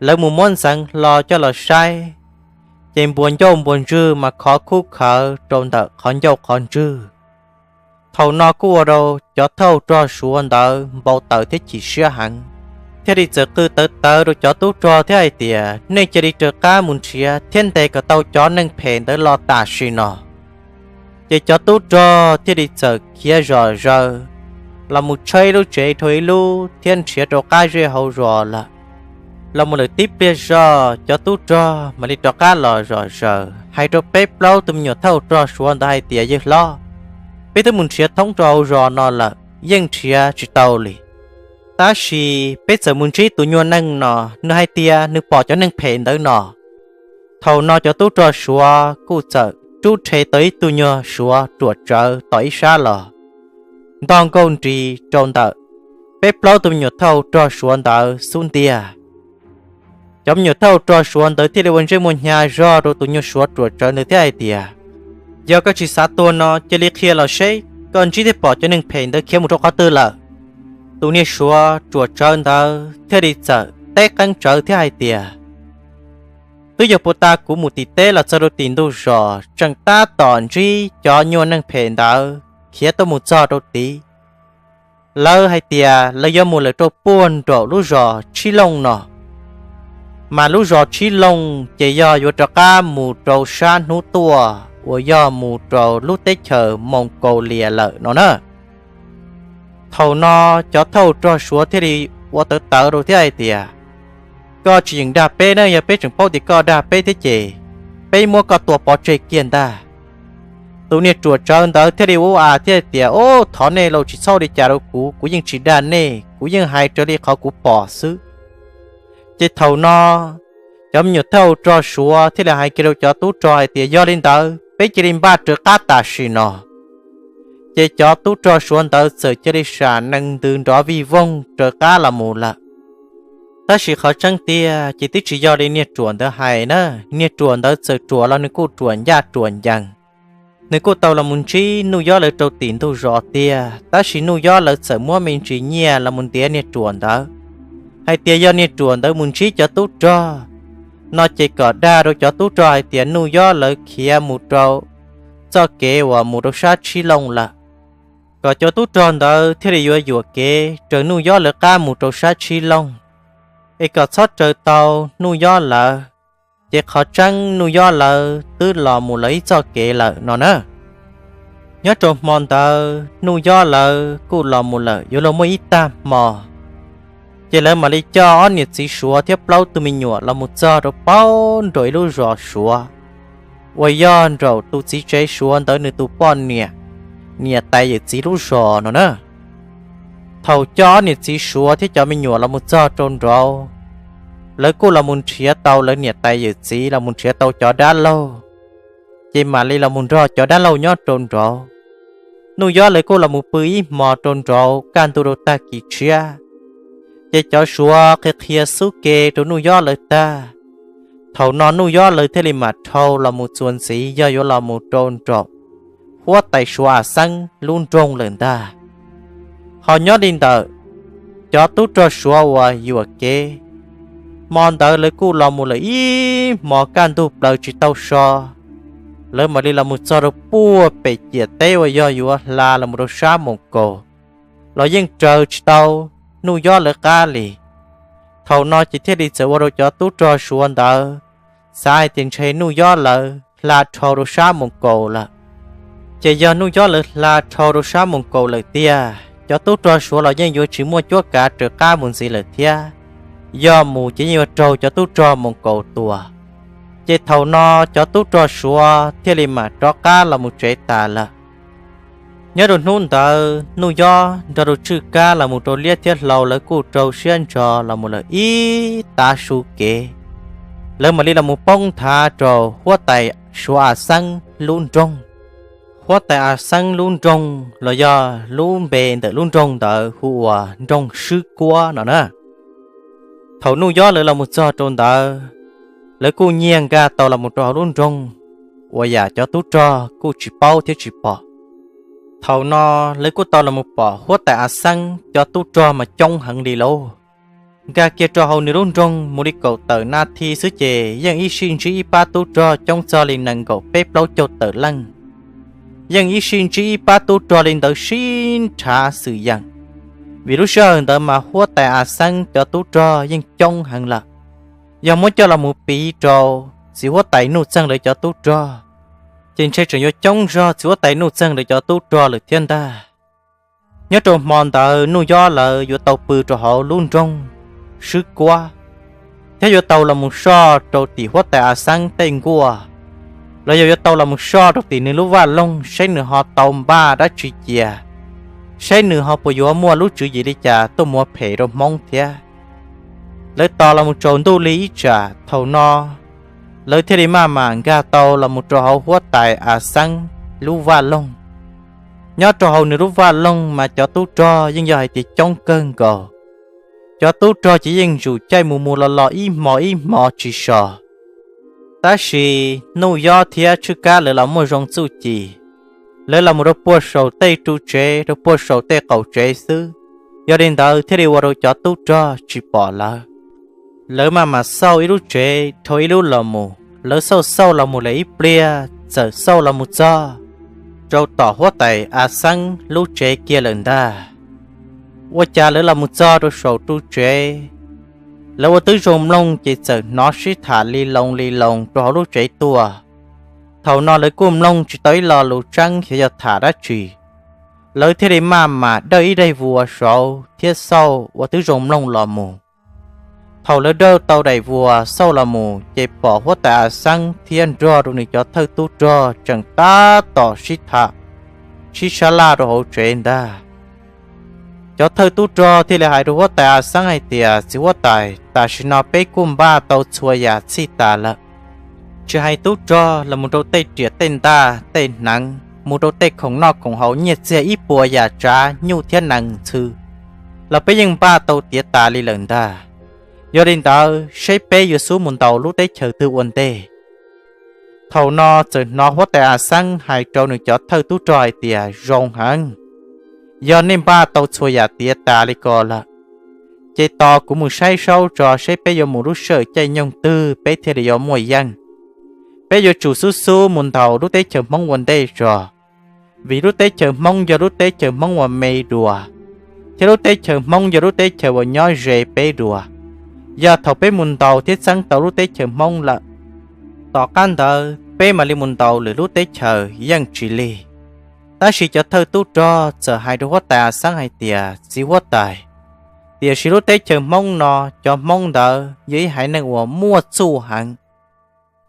Lawv mus muab ntxeev hlo coj los saib, ces npuas ncauj npuas ntswg mas khov khuj khawv rau ntawm qhov ncauj qhov ntswg. Thaum no kuj ua rau cov thauj rog Suav ntawd npau taws thiab chim siab heev, thiaj li txawm qw tawv tawv rau cov tub rog thiab hais tias, nej cia li raws qab mus nrhiav thiab ntes kom tau cov neeg phem ntawd los tam sim no. Ces cov tub rog thiaj li txawm khiav zom zaws los mus tshawb ib lub tsev dhau ib lub thiab nrhiav rau qab zej hauv zos lawm. Los mus lawm tib pliag zog cov tub rog mam li rov qab los zom zaws hais rau peb plaub tus me nyuam thauj rog Suav ntawd hais tias, yawg hlob, peb twb mus nrhiav thoob rau hauv zos no lawm yeej nrhiav tsis tau li. Tab sis peb txawm mus ntsib tus nyuag neeg no, nws hais tias nws pom cov neeg phem ntawd no. Thaum no cov tub rog Suav kuj txawm rub rhe tau ib tug nyuag Suav ruam tsawv tom ib sab los ntog nkauj nrig rau ntawm peb plaub tus me nyuam thauj rog Suav ntawd xub ntiag. Cov me nyuam thauj rog Suav ntawd thiaj li ua ntsej muag hnyav zog rau tus nyuag Suav ruam tsawv ntawd thiab hais tias, Yog koj tsis xav tuag no cia li qhia los seb koj ntsib thiab pom cov neeg phem ntawd khiav mus rau qhov twg lawm. Tus niag Suav ruam tsawv ntawd thiaj li txawm teb qeeb tsawv thiab hais tias, Twb yog puag ta kuv mus tim teb los txog rau tim ntug zos tseem tab tom ntsib cov nyuag neeg phem ntawd khiav tuaj mus txog rau tid. Lawv hais tias lawv yuav mus lawm rau puag nraum lub zos Tshib Looj no, mas lub zos Tshib Looj ces yog yuav rov qab mus rau sab hnub tuaj uas yog mus rau lub teb chaws Moos Kaus Lias lawm no na. Thaum no cov thauj rog Suav thiaj li ua tawv tawv rau thiab hais tias, Koj tsis yeem dag peb na, yog peb tseem paub tias koj dag peb thiab ces peb muab koj tua pov tseg kiag ntag. Tus niag ruam tsawv ntawd thiaj li ua a thiab hais tias, Ub, thov nej los tsis txhob ua li cas rau kuv, kuv yeej tsis dag nej, kuv yeej hais raws li qhov kuv pom xwb. Ces thaum no cov me nyuam thauj rog Suav thiaj li hais kiag rau cov tub rog hais tias, Yog li ntawd peb cia li npaj raws qab tam sim no. Ces cov tub rog Suav ntawd txawm cia li sam nees ntws nrov vij voog raws qab los mus lawm. Tab sis qhov tseeb tiag ces twb tsis yog li niag ruam ntawd hais na. Niag ruam ntawd txawm ruam los nws kuj ruam ncaj ruam ncees. Nws kuj tau los mus ntsib Nuj Yob lawv rau tim ntug zos tiag, tab sis Nuj Yob lawv txawm muab me ntsis nyiaj los mus ntiav niag ruam ntawd, hais tias yog niag ruam ntawd mus ntsib cov tub rog no ces kom dag rau cov tub rog hais tias Nuj Yob lawv khiav mus rau txoj kev uas mus rau sab Tshib Looj lawm, kom cov tub rog ntawd thiaj li yuav yuam kev raws Nuj Yob lawv qab mus rau sab Tshib Looj, es kom txhob raws tau Nuj Yob lawv, ces qhov tseeb Nuj Yob lawv twb los mus lawv ib txoj kev lawm no na. Nyob rau hmo ntawd Nuj Yob lawv kuj los mus lawm yuav luag muaj ib tag hmo, ces lawv mam li coj ob niam txiv Suav thiab plaub tug me nyuam los mus txog rau paub nraum ib lub zos Suav uas yog nraum tus txiv tsev Suav ntawd nws tus poj niam niam tais yawm txiv lub zos no na. Thaum coj ob niam txiv Suav thiab cov me nyuam los mus txog rau nraud, lawv kuj los mus nrhiav tau lawv niam tais yawm txiv, los mus nrhiav tau cov dab laug, ces mam li los mus nrog cov dab laug nyob rau nraud. Nuj Yob lawv kuj los mus pw ib hmos rau nraud kaj ntug rau tag kis tshiab, ces cov Suav qhia qhia xub ke rau Nuj Yob lawv tag. Thaum no Nuj Yob lawv thiaj li mam dhau los mus txuas ntxiv yog yuav los mus rau nraum huab tais Suav A Xeeb lub nroog lawm ntag. Ho nyob li ntawm cov tub rog Suav uas yuam kev, hmo ntawd lawv kuj los mus lawm ib hmos kaj ntug plaws tsis tau so, lawv mam li los mus txog rau puag pem ciam teb uas yog yuav hla los mus rau sab Moos Kaus, los yeej raws tsis tau Nuj Yob lawv qab li. Thaum no ces thiaj li txawm ua rau cov tub rog Suav ntawd xav hais tias ntshe Nuj Yob lawv hla dhau rau sab Moos Kaus lawm. Ces yog Nuj Yob lawv hla dhau rau sab Moos Kaus lawm tiag, cov tub rog Suav los yeej yuav tsis muaj cuab kav raws qab mus ntxiv lawm thiab, yog mus ces yeej yuav raug cov tub rog Moos Kaus tua. Ces thaum no cov tub rog Suav thiaj li mam rov qab los mus tsev tas lawm. Nyob rau hnub ntawd Nuj Yob nrog rau Tswj Kab los mus rau liab thiab hlau lawv kuj rau siab ntso los mus lawm ib tav su kev, lawv mam li los mus poob nthav rau huab tais Suav A Xeeb lub nroog. Huab tais A Xeeb lub nroog los yog lub npe ntawm lub nroog ntawd hu ua nroog Swb Kuab no na. Thaum Nuj Yob lawv los mus txog rau ntawd, lawv kuj nyiag nkag tau los mus rau hauv lub nroog, uas yam cov tub rog kuj tsis paub thiab tsis pom. Thaum no lawv kuj tau los mus pom huab tais A Xeeb cov tub rog mas coob heev li lauj. Nkag kiag rau hauv nws lub nroog mus li kaum tawm nas thi xwb ces yeej ib sij ntsib ib pab tub rog coob txog li nees nkaum peb plaub caug tawm leej. Yeej ib sij ntsib ib pab tub rog li ntawd sib nrhav xwm yeem, vim lub sij hawm ntawd mas huab tais A Xeeb cov tub rog yeej coob heev lawm. Yog muab coj los mus piv rau txiv huab tais Nuj Txeeg lawv cov tub rog, ces ntshe tseem yuav coob zog txiv huab tais Nuj Txeeg lawv cov tub rog lawm thiab ntag. Nyob rau hmo ntawd Nuj Yob lawv yuav tau pw rau hauv lub nroog Swb Kuab, thiab yuav tau los mus soj rau tim huab tais A Xeeb tej nkuaj, los yog yuav tau los mus soj rau tim nws lub vaj loog seb nws ho tau npaj dab tsi cia, saib nws ho puas yuav muaj lub tswv yim li cas tuaj muav phem rau Hmoob thiab. Lawv tos los mus tsaus ntuj li ib tsam thaum no, lawv thiaj li maj mam nkag tau los mus rau hauv huab tais A Xeeb lub vaj loog. Nyob rau hauv nws lub vaj loog mas cov tub rog yeej yog hais tias coob kawg nkaus. Cov tub rog ces yeej ntsuj caij mus mus los los ib hmo ib hmo tsis so. Tab sis Nuj Yob thiab Tshwj Kab lawv los muaj zoo txuj ci, lawv los mus rau puag saum tej ru tsev, rau puag saum tej qaum tsev xwb, yog li ntawd thiaj li ua rau cov tub rog tsis pom lawv. Lawv maj mam xauj ib lub tsev dhau ib lub los mus, lawv xauj xauj los mus lawm ib pliag txawm xauj los mus txog rau tom huab tais A Xeeb lub tsev kiag lawm ntag. Ua cas lawv los mus txog rau saum ru tsev, lawv ua tib zoo mloog ces txawm hnov sib tham li loo li loo rau hauv lub tsev tuaj. Thaum no lawv kuj mloog tsis tau ib lo lus tseeb xyov yog tham dab tsi, lawv thiaj li maj mam dawj ib daim vuas saud thiab xauj ua tib zoo mloog los mus. Thaum lawv dawj tau daim vuas xauj los mus ces pom huab tais A Xeeb thiab nrog rau nws cov thawj tub rog tseem tab tom sib tham, sib sab laj rau hauv tsev ntag. Cov thawj tub rog thiaj li hais rau huab tais A Xeeb hais tias, Txiv huab tais, tam sim no peb kuj npaj tau txhua yam txhij tas lawm. Tsis hais tub rog los mus rau tej riam tej ntaj tej hneev, mus rau tej khoom noj khoom haus nyiaj txiag ib puas yam tsav nyuj thiab nees ntxhw los peb yeej npaj tau tiav tas li lawm ntag. Yog li ntawd seb peb yuav xub mus ntaus lub teb chaws twg ua ntej? Thaum no txawm hnov huab tais A Xeeb hais rau nws cov thawj tub rog hais tias, Zoo heev, yog nej npaj tau txhua yam tiav tas li ko lawm, ces tos kuv mus saib saub tso seb peb yuav mus lub sij hawm caij nyoog twg peb thiaj li yuav muaj yeej. Peb yuav tsum xub xub mus ntaus lub teb chaws Hmoob ua ntej tso, vim lub teb chaws Hmoob yog lub teb chaws Hmoob uas me dua, thiab lub teb chaws Hmoob yog lub teb chaws uas nyob ze peb dua. Yog thaum peb mus ntaus thiab txeeb tau lub teb chaws Hmoob lawm, tom qab ntawd peb mam li mus ntaus lwm lub teb chaws yeej tsis lig. Tab sis cov thawj tub rog txawm hais rau huab tais A Xeeb hais tias, Txiv huab tais, tiam sis lub teb chaws Hmoob no, cov Hmoob ntawd yog ib haiv neeg uas muaj txuj heev,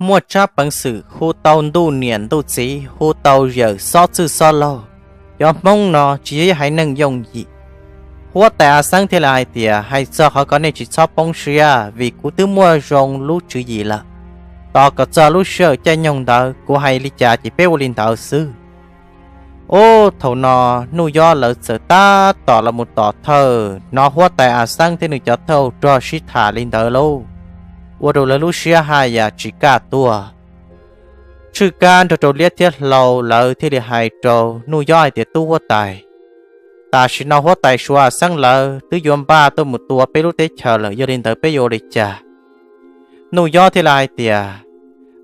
muaj tsab peev xwm hu tau ntuj niam ntuj txiv, hu tau yawm xob txwj xob laug. Cov Hmoob no tsis yog ib haiv neeg yooj yim. Huab tais A Xeeb thiaj li hais tias, Hais txog qhov ko nej tsis txhob poob siab, vim kuv twb muaj zoo lub tswv yim lawm. Tos kom txog lub sij hawm caij nyoog ntawd kuv hais li cas ces peb ua li ntawd xwb. Ub, thaum no Nuj Yob lawv txawm tab tom los mus tom thawj, hnov huab tais A Xeeb thiab nws cov thawj rog sib tham li ntawd lauj, ua rau lawv lub siab haj yam tsis kaj tuaj. Tshwj Kab nrog rau Liab thiab Hlau lawv thiaj li hais rau Nuj Yob hais tias, Tub huab tais, tam sim no huab tais Suav A Xeeb lawv twb yuav npaj tuaj mus tua peb lub teb chaws lawm, yog li ntawd peb yuav ua li cas? Nuj Yob thiaj li hais tias,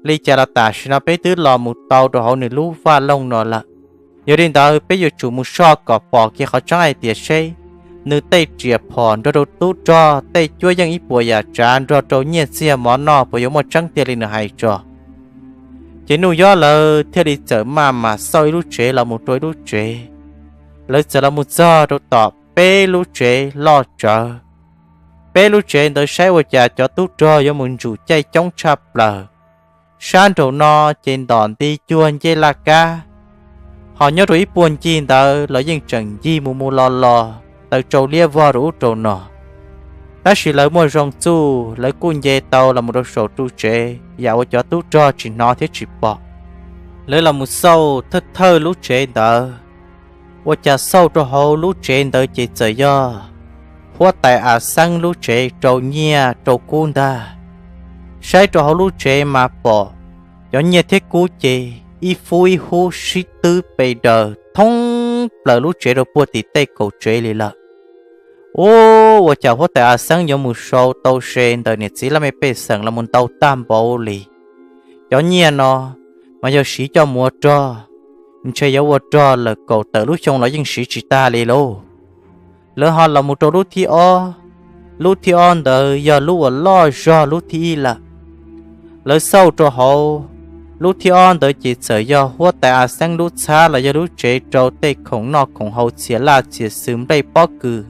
Li cas los tam sim no peb twb los mus tau rau hauv nws lub vaj loog no lawm. Yog li ntawd peb yuav tsum mus soj kom pom kiag qhov tseeb hais tias seb nws tej riam phom nrog rau tub rog tej cuab yeej ib puas yam tsav nrog rau nyiaj txiag mov noj puas yuav muaj tseeb tiag li nws hais tso. Ces Nuj Yob lawv thiaj li txawm maj mam xauj ib lub tsev los mus rau ib lub tsev. Lawv txawm los mus txog rau tom peb lub tsev loj tsawv. Peb lub tsev ntawd saib ua cas cov tub rog yuav mus ntsum caij coob tshaj plaws. Sab nraum no ces ntom nti cuag ncej laj kab, ho nyob rau ib puag ncig ntawd los yeej tseem ncig mus mus los los taws tsau liab vog rau ub rau no. Tab sis lawv muaj zoo txuj, lawv kuj nce tau los mus rau saum ru tsev yam uas cov tub rog tsis hnov thiab tsis pom. Lawv los mus xauj thawj thawj lub tsev ntawd, ua cas xauj rau hauv lub tsev ntawd ces txawm yog huab tais A Xeeb lub tsev rau nyiaj rau kub ntag. Saib rau hauv lub tsev mas pom cov nyiaj thiab kub ces ib fub ib hub sib twb pe daws thoob plaws lub tsev rau puag tim tej kaum tsev li lawm. Ub, ua cas huab tais A Xeeb yuav mus sau tau se ntawm niam txiv laj mej pej xeem los mus ntau tag npaum li? Cov nyiaj no mas yog siv coj mus ua rog, ntshe yuav ua rog lawm kaum tawm lub xyoo los yeej siv tsis tag li lauj. Lawv ho los mus rau lub thib ob. Lub thib ob ntawd yog lub uas loj zog lub thib ib lawm. Lawv xauj rau hauv lub thib ob ntawd ces txawm yog huab tais A Xeeb lub txhab los yog lub tsev rau tej khoom noj khoom haus txhia laj txhia xwm nplej pob kws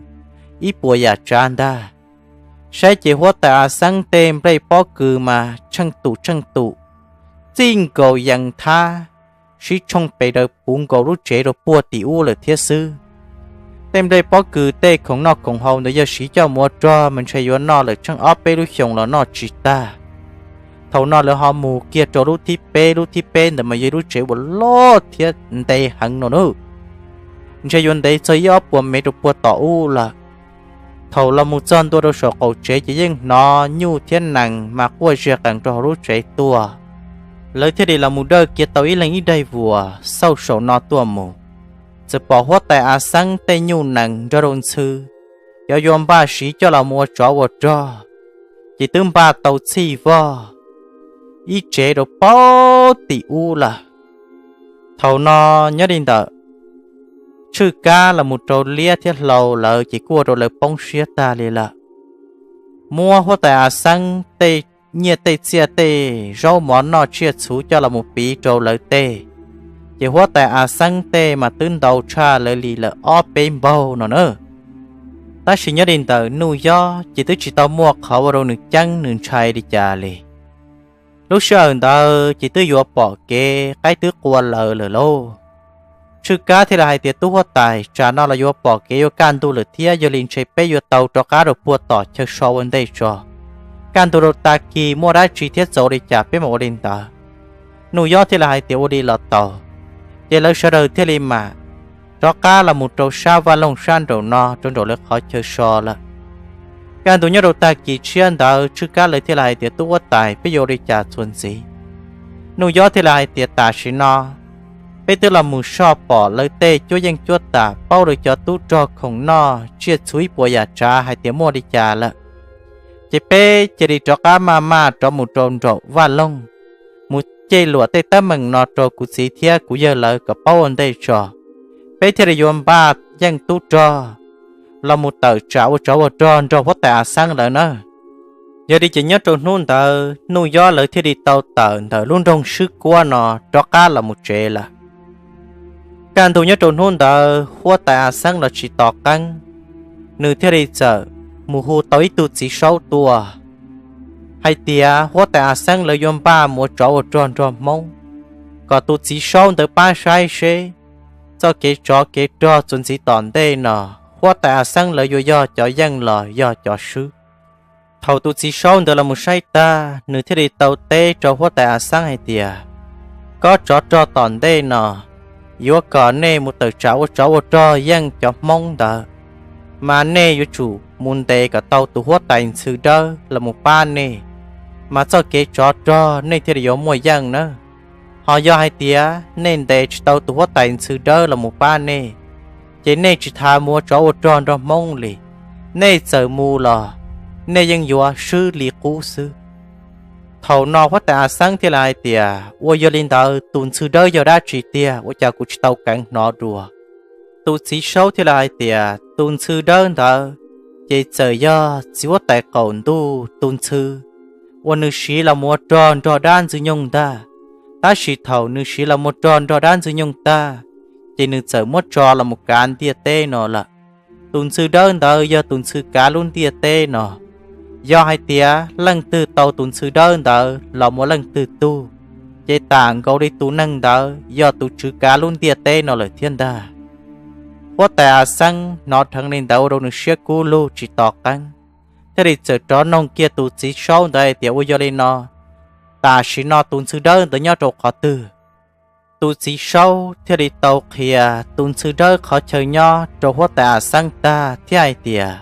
ib puas yam tsav ntag. Saib ces huab tais A Xeeb tej nplej pob kws mas tsheej tum tsheej tum, txij nkaus yees thab sib tshooj pe daws puv nkaus lub tsev rau puag tim ub lawm thiab xwb. Tej nplej pob kws tej khoom noj khoom haus ntawd yog siv coj mus ua rog mas ntshe yuav noj lawm tsheej ob peb lub xyoos los noj tsis tag. Thaum no lawv ho mus kiag rau lub thib peb, lub thib peb ntawd mas yog lub tsev uas loj thiab ntev heev no nawb, ntshe yuav ntev txog ib ob puas mev rau puag tom ub lawm. Thaum los mus txog ntua rau saum qaum tsev ces yeej hnov nyuj thiab nees mas quaj ziag qees rau hauv lub tsev tuaj. Lawv thiaj li los mus dawj kiag tau ib leeg ib daim vuas xauj saum no tuaj mus, txawm pom huab tais A Xeeb tej nyuj nees nrog rau ntxhw, cov yuav npaj siv coj los mus ua tsov ua rog, ces twb npaj tau txhij vog ib tsev rau puag tim ub lawm. Thaum no nyob li ntawm Tshwj Kab los mus rau Liab thiab Hlau lawv ces kuj ua rau lawv poob siab tag li lawm. Muab huab tais A Xeeb tej nyiaj tej txiaj tej zaub mov noj tsiaj txhuv coj los mus piv rau lawv tej, ces huab tais A Xeeb tej mas twb ntau tshaj lawv li lawm ob peb npaug no na. Tab sis nyob li ntawm Nuj Yob ces twb tsis tau muaj qhov ua rau nws ceeb nws ntshai li cas li. Lub sij hawm ntawd ces twb yuav pom kev qaib twb qua lawv lawm lauj. Tshwj Kab thiaj li hais tias, Tub huab tais, tsam no los yuav pom kev yuav kaj ntug lawm thiab, yog li ntshe peb yuav tau rov qab rau puag tom chaw so ua ntej tso. Kaj ntug rau tag kis muaj dab tsi thiab txaus li cas peb mam ua li ntawd. Nuj Yob thiaj li hais tias, Ua li los tau. Ces lawv sawv daws thiaj li mam rov qab los mus rau sab vaj loog sab nraum no rau nraum lawv qhov chaw so lawm. Kaj ntug nyob rau tag kis tshiab ntawd Tshwj Kab lawv thiaj li hais tias, Tub huab tais, peb yuav ua li cas txuas ntxiv? Nuj Yob thiaj li hais tias, Tam sim no peb twb los mus soj pom lawv tej cuab yeej cuab tam, paub lawv cov tub rog khoom noj tsiaj txhuv ib puas yam tsav hais tias muaj li cas lawm, ces peb cia li rov qab maj maj rov mus rau nraum vaj loog, mus cem luam tej teeb meem no rau kuv txiv thiab kuv yawg lawv kom paub ua ntej tso. Peb thiaj li yuav npaj yeej tub rog los mus tawm tsam ua tsov ua rog nrog huab tais A Xeeb lawv na. Yog li ces nyob rau hnub ntawd Nuj Yob lawv thiaj li tau tawm ntawm lub nroog Swb Kuab no rov qab los mus tsev lawm. Kaj ntug nyob rau hnub ntawd huab tais A Xeeb los tsis tos qeeb, nws thiaj li txawm mus hu tau ib tug txiv saub tuaj hais tias huab tais A Xeeb lawv yuav npaj mus ua tsov ua rog nrog Hmoob, kom tus txiv saub ntawd pab saib seb txoj kev tsov kev rog txuas ntxiv tom ntej no huab tais A Xeeb lawv yuav yog cov yeej los yog cov swb. Thaum tus txiv saub ntawd los mus saib tag, nws thiaj li tau teb rau huab tais A Xeeb hais tias, Kob tsov rog tom ntej no yuav kom nej mus tawm tsam ua tsov ua rog yeej cov Hmoob ntawd, mas nej yuav tsum mus ntes kom tau tus huab tais Ntxhw Dawb los mus pab nej, mas txoj kev tsov rog nej thiaj li yuav muaj yeej nawb. Ho yog hais tias nej ntes tsis tau tus huab tais Ntxhw Dawb los mus pab nej, ces nej tsis tas mus ua tsov ua rog nrog Hmoob li. Nej txawm mus los nej yeej yuav swb li qub xwb. Thaum no huab tais A Xeeb thiaj li hais tias, Ua yog li ntawd tus Ntxhw Dawb yog dab tsi tiag, ua cas kuv tsis tau keev hnov dua? Tus txiv saub thiaj li hais tias, Tus Ntxhw Dawb ntawd ces txawm yog txiv huab tais qaum ntuj tus ntxhw uas nws siv los mus ua rog nrog dab ntxwg nyoog ntag. Tab sis thaum nws siv los mus ua rog nrog dab ntxwg nyoog tag, ces nws txawm muab tso los mus kav ntiaj teb no lawm. Tus Ntxhw Dawb ntawd yog tus ntxhw kav lub ntiaj teb no. Yog hais tias leej twg tau tus Ntxhw Dawb ntawd los mus ua leej twg tug, ces tam nkaus li tus neeg ntawd yog tus tswv kav lub ntiaj teb no lawm thiab ntag. Huab tais A Xeeb hnov dheev li ntawd ua rau nws siab kub lug tsis tos qeeb, thiaj li txawm rov noog kiag tus txiv saub ntawd hais tias, Ua yog li no, tam sim no tus Ntxhw Dawb ntawd nyob rau qhov twg? Tus txiv saub thiaj li tau qhia tus Ntxhw Dawb qhov chaw nyob rau huab tais A Xeeb tag thiab hais tias,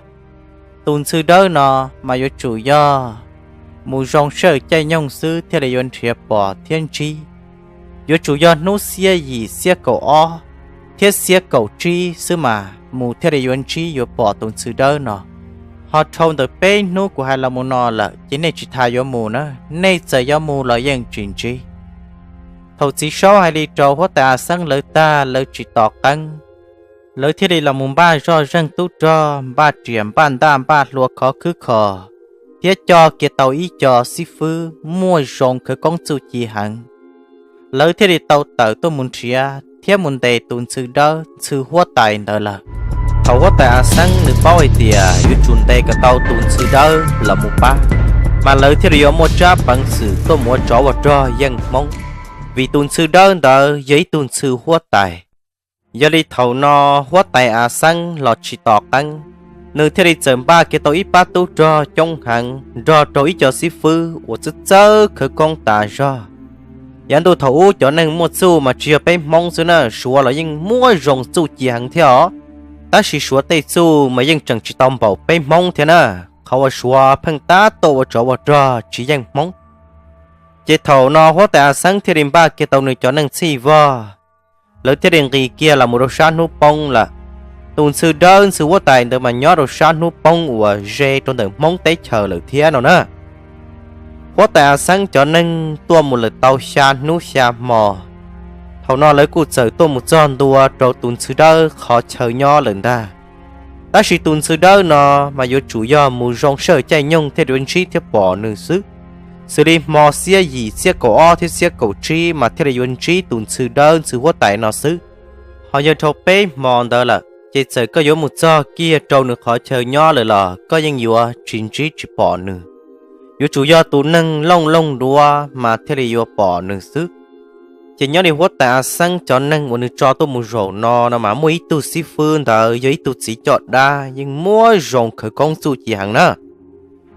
Tus Ntxhw Dawb no mas yuav tsum yog mus zoo sij hawm caij nyoog xwb thiaj li yuav nrhiav pom thiab ntsib. Yuav tsum yog hnub xiab yim xiab kaum ob thiab xiab kaum tsib xwb mas mus thiaj li yuav ntsib yuav pom tus Ntxhw Dawb no. Ho dhau ntawm peb hnub kuv hais los mus no lawm ces nej tsis tas yuav mus na, nej txawm yuav mus los yeej tsis ntsib. Thaum txiv saub hais li rau huab tais A Xeeb lawv tag, lawv tsis tos qeeb, lawv thiaj li los mus npaj zoj zeeg tub rog, npaj riam npaj ntaj npaj hlua khov khwb kho, thiab coj kiag tau ib co xib fwb muaj zoo khawv koob txuj ci heev. Lawv thiaj li tau tawm tuaj mus nrhiav thiab mus ntes tus Ntxhw Dawb ntxhw huab tais ntawd lawm. Thaum huab tais A Xeeb nws paub hais tias yuav tsum ntes kom tau tus Ntxhw Dawb los mus pab, mas lawv thiaj li yuav muaj tsab peev xwm tuaj mus ua tsov ua rog yeej Hmoob, vim tus Ntxhw Dawb ntawd yog ib tug ntxhw huab tais. Yog li thaum no huab tais A Xeeb los tsis tos qeeb, nws thiaj li txawm npaj kiag tau ib pab tub rog coob heev nrog rau ib co xib fwb uas txawj txawj khawv koob tas zog. Yav ntuj thaum ub cov neeg muaj txuj mas tsis yog peb Hmoob xwb na, Suav los yeej muaj zoo txuj ci heev thiab os. Tab sis Suav tej txuj mas yeej tseem tsis tau npaum peb Hmoob thiab na. Qhov uas Suav pheej tab tom ua tsov ua rog tsis yeej Hmoob. Ces thaum no huab tais A Xeeb thiaj li npaj kiag tau nws cov neeg txhij vog, lawv thiaj li nqis kiag los mus rau sab hnub poob lawm. Tus ntxhw dawb ntxhw huab tais ntawd mas nyob rau sab hnub poob uas ze rau ntawm Hmoob teb chaws lawm thiab no na. Huab tais A Xeeb cov neeg tuaj mus lawm tau xya hnub xya hmo, thaum no lawv kuj txawm tuaj mus txog ntua rau tus ntxhw dawb qhov chaw nyob lawm ntag. Tab sis tus ntxhw dawb no mas yuav tsum yog mus zoo sij hawm caij nyoog thiaj yuav ntsib thiab pom nws xwb, xws li hmo xiab yim xiab kaum ob thiab xiab kaum tsib mas thiaj li yuav ntsib tus ntxhw dawb ntxhw huab tais no xwb. Ho yog dhau peb hmo ntawd lawm ces txawm koj yuav mus txog kiag rau nws qhov chaw nyob lawm los koj yeej yuav tsis ntsib tsis pom nws. Yuav tsum yog tus neeg looj looj duav mas thiaj li yuav pom nws xwb. Ces nyob li huab tais A Xeeb cov neeg uas nws tso tuaj mus zaum no no mas muaj ib tug xib fwb ntawd yog ib tug txiv coj dab yeej muaj zoo khawv koob txuj ci heev na.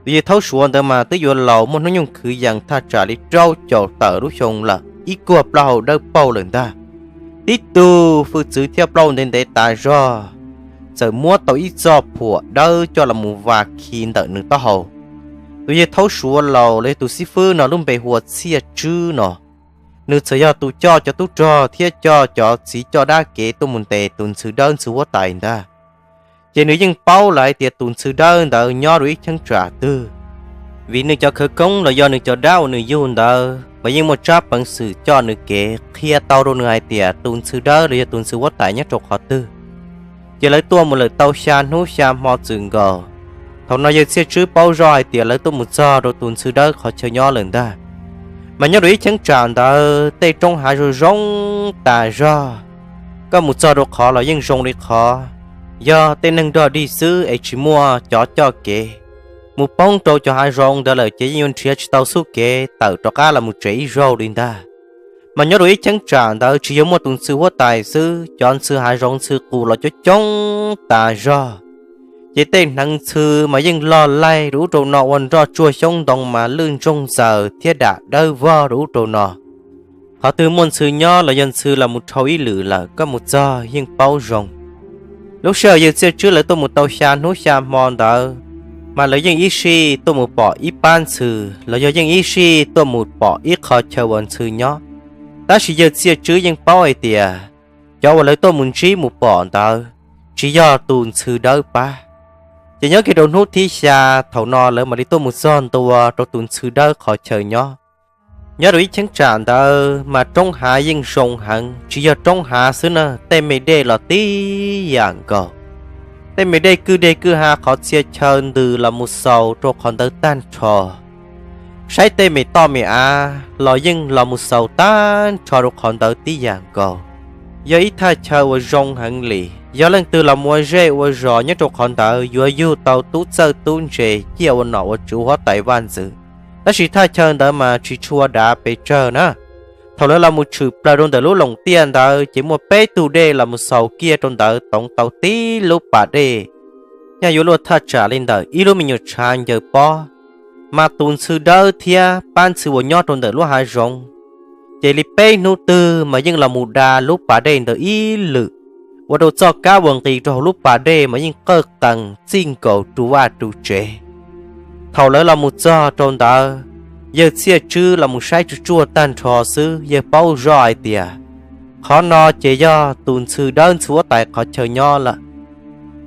Tus yawg Thaub Suav ntawd mas twb yuav laus muaj hnub nyoog kwv yees thaj tsam li rau caum tawm lub xyoo lawm, ib kuag plaub hau dawb paug lawm ntag. Tib tug hwj txwv thiab plaub ntev ntev tas zog, txawm muab tau ib txoj phuam dawb coj los mus vas khi ntawm nws taub hau. Tus yawg Thaub Suav laus los yog tus xib fwb no lub npe hu ua Txhiaj Tswb no, nws txawm yog tus coj cov tub rog thiab coj cov txiv coj dab kev tuaj mus ntes tus ntxhw dawb ntxhw huab tais ntag. Ces nws yeej paub lawm hais tias tus ntxhw dawb ntawd nyob rau ib cheeb tsam twg, vim nws cov khawv koob los yog nws cov dab uas nws yug ntawd mas yeej muaj tsab peev xwm coj nws kev qhia tau rau nws hais tias tus ntxhw dawb los yog tus ntxhw huab tais nyob rau qhov twg. Ces lawv tuaj mus lawm tau xya hnub xya hmo txwm nkaus. Thaum no yawg Txhiaj Tswb paub zoj hais tias lawv tuaj mus txog rau tus ntxhw dawb qhov chaw nyob lawm ntag. Mas nyob rau ib cheeb tsam ntawd tej roob hav zoo zoo tas zog, koj mus txog rau qhov los yeej zoo li qhov yog tej neeg dog dig xwb es tsis muaj cov coj kev. Mus poob rau cov hav zoov ntawd lawm ces yeej yuav nrhiav tsis tau xub kev tawm rov qab los mus tsev ib zaug li ntag. Mas nyob rau ib cheeb tsam ntawd tsis yog muaj tus ntxhw huab tais xwb, cov ntxhw hav zoov ntxhw qus los coob coob tas zog. Ces tej hneev ntxhw mas yeej log laig rau ub rau no ua nroj tsuag xyoob ntoo mas lwj ntsoog ntxaws thiab dam dawb vog rau ub rau no. Qhov twg muaj ntxhw nyob los yog ntxhw los mus dhau ib lwm lawm koj mus txog yeej paub zoo. Lub sij hawm yawg Txhiaj Tswb lawv tuaj mus tau xya hnub xya hmo ntawd, mas lawv yeej ib sij tuaj mus pom ib pab ntxhw los yog yeej ib sij tuaj mus pom ib qho chaw uas ntxhw nyob. Tab sis yawg Txhiaj Tswb yeej paub hais tias cov uas lawv tuaj mus ntsib mus pom ntawd tsis yog tus ntxhw dawb pab. Ces nyob kiag rau hnub thib xya, thaum no lawv mam li tuaj mus txog ntua rau tus ntxhw dawb qhov chaw nyob. Nyob rau ib cheeb tsam ntawd mas roob hav yeej zoo heev, tsis yog roob hav xwb na, tej me dej los tib yam nkaus. Tej me dej kwj deg kwj ha qhov txhia chaw ntws los mus xaus rau qhov ntawd tag nrho. Saib tej me toj me av los yeej los mus xaus tag nrho rau qhov ntawd tib yam nkaus. Yog ib thaj chaw uas zoo heev li, yog leej twg los mus ua zej ua zos nyob rau qhov ntawd yuav yug tau tub txawj tub ntse ciaj ua nom ua tswv huab tais vaj ntxwv. Tab sis thaj chaw ntawd mas tsis tshua dav pes tsawg na. Thaum lawv los mus tshwm plaws rau ntawm lub loos tiaj ntawd ces muaj peb tug dej los mus xaus kiag rau ntawd toov tau tib lub pas dej, nyaj yuav luaj thaj tsam li ntawm ib lub me nyuam tshav ncaws pob. Mas tus ntxhw dawb thiab pab ntxhw uas nyob rau ntawm lub hav zoov, ces li peb hnub twg mas yeej los mus da lub pas dej ntawd ib lwm, ua rau txoj kab uas nqis rau hauv lub pas dej mas yeej qawj qees txij nkaus ru vaj ru tsev. Thaum lawv los mus txog rau ntawd, yawg Txhiaj Tswb los mus saib tsuj tsuag tag nrho xwb yawg paub zoj hais tias qhov no ces yog tus ntxhw dawb ntxhw huab tais qhov chaw nyob lawm.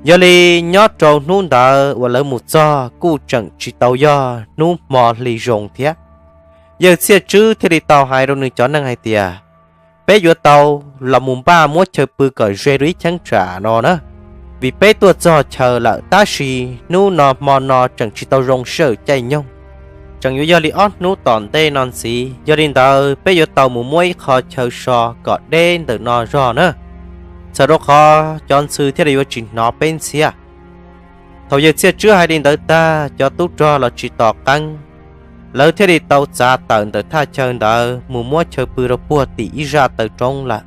Yog li nyob rau hnub ntawd uas lawv mus txog kuj tseem tsis tau yog hnub hmo hli zoo thiab. Yawg Txhiaj Tswb thiaj li tau hais rau nws cov neeg hais tias, peb yuav tau los mus npaj muab chaw pw kom ze rau ib cheeb tsam no na, vim peb tuaj txog chaw lawm tab sis hnub no hmo no tseem tsis tau zoo sij hawm caij nyoog, tseem yuav yog li ob hnub tom ntej no ntxiv. Yog li ntawd peb yuav tau mus muab ib qho chaw so kom deb ntawm no zog na, txhawm rau qhov cov ntxhw thiaj li yuav tsis hnov peb ntxhiab. Thaum yawg Txhiaj Tswb hais li ntawd tag, cov tub rog los tsis tos qeeb, lawv thiaj li tau txav tawm ntawm thaj chaw ntawd mus muab chaw pw rau puag tim ib zaj taw roob lawm.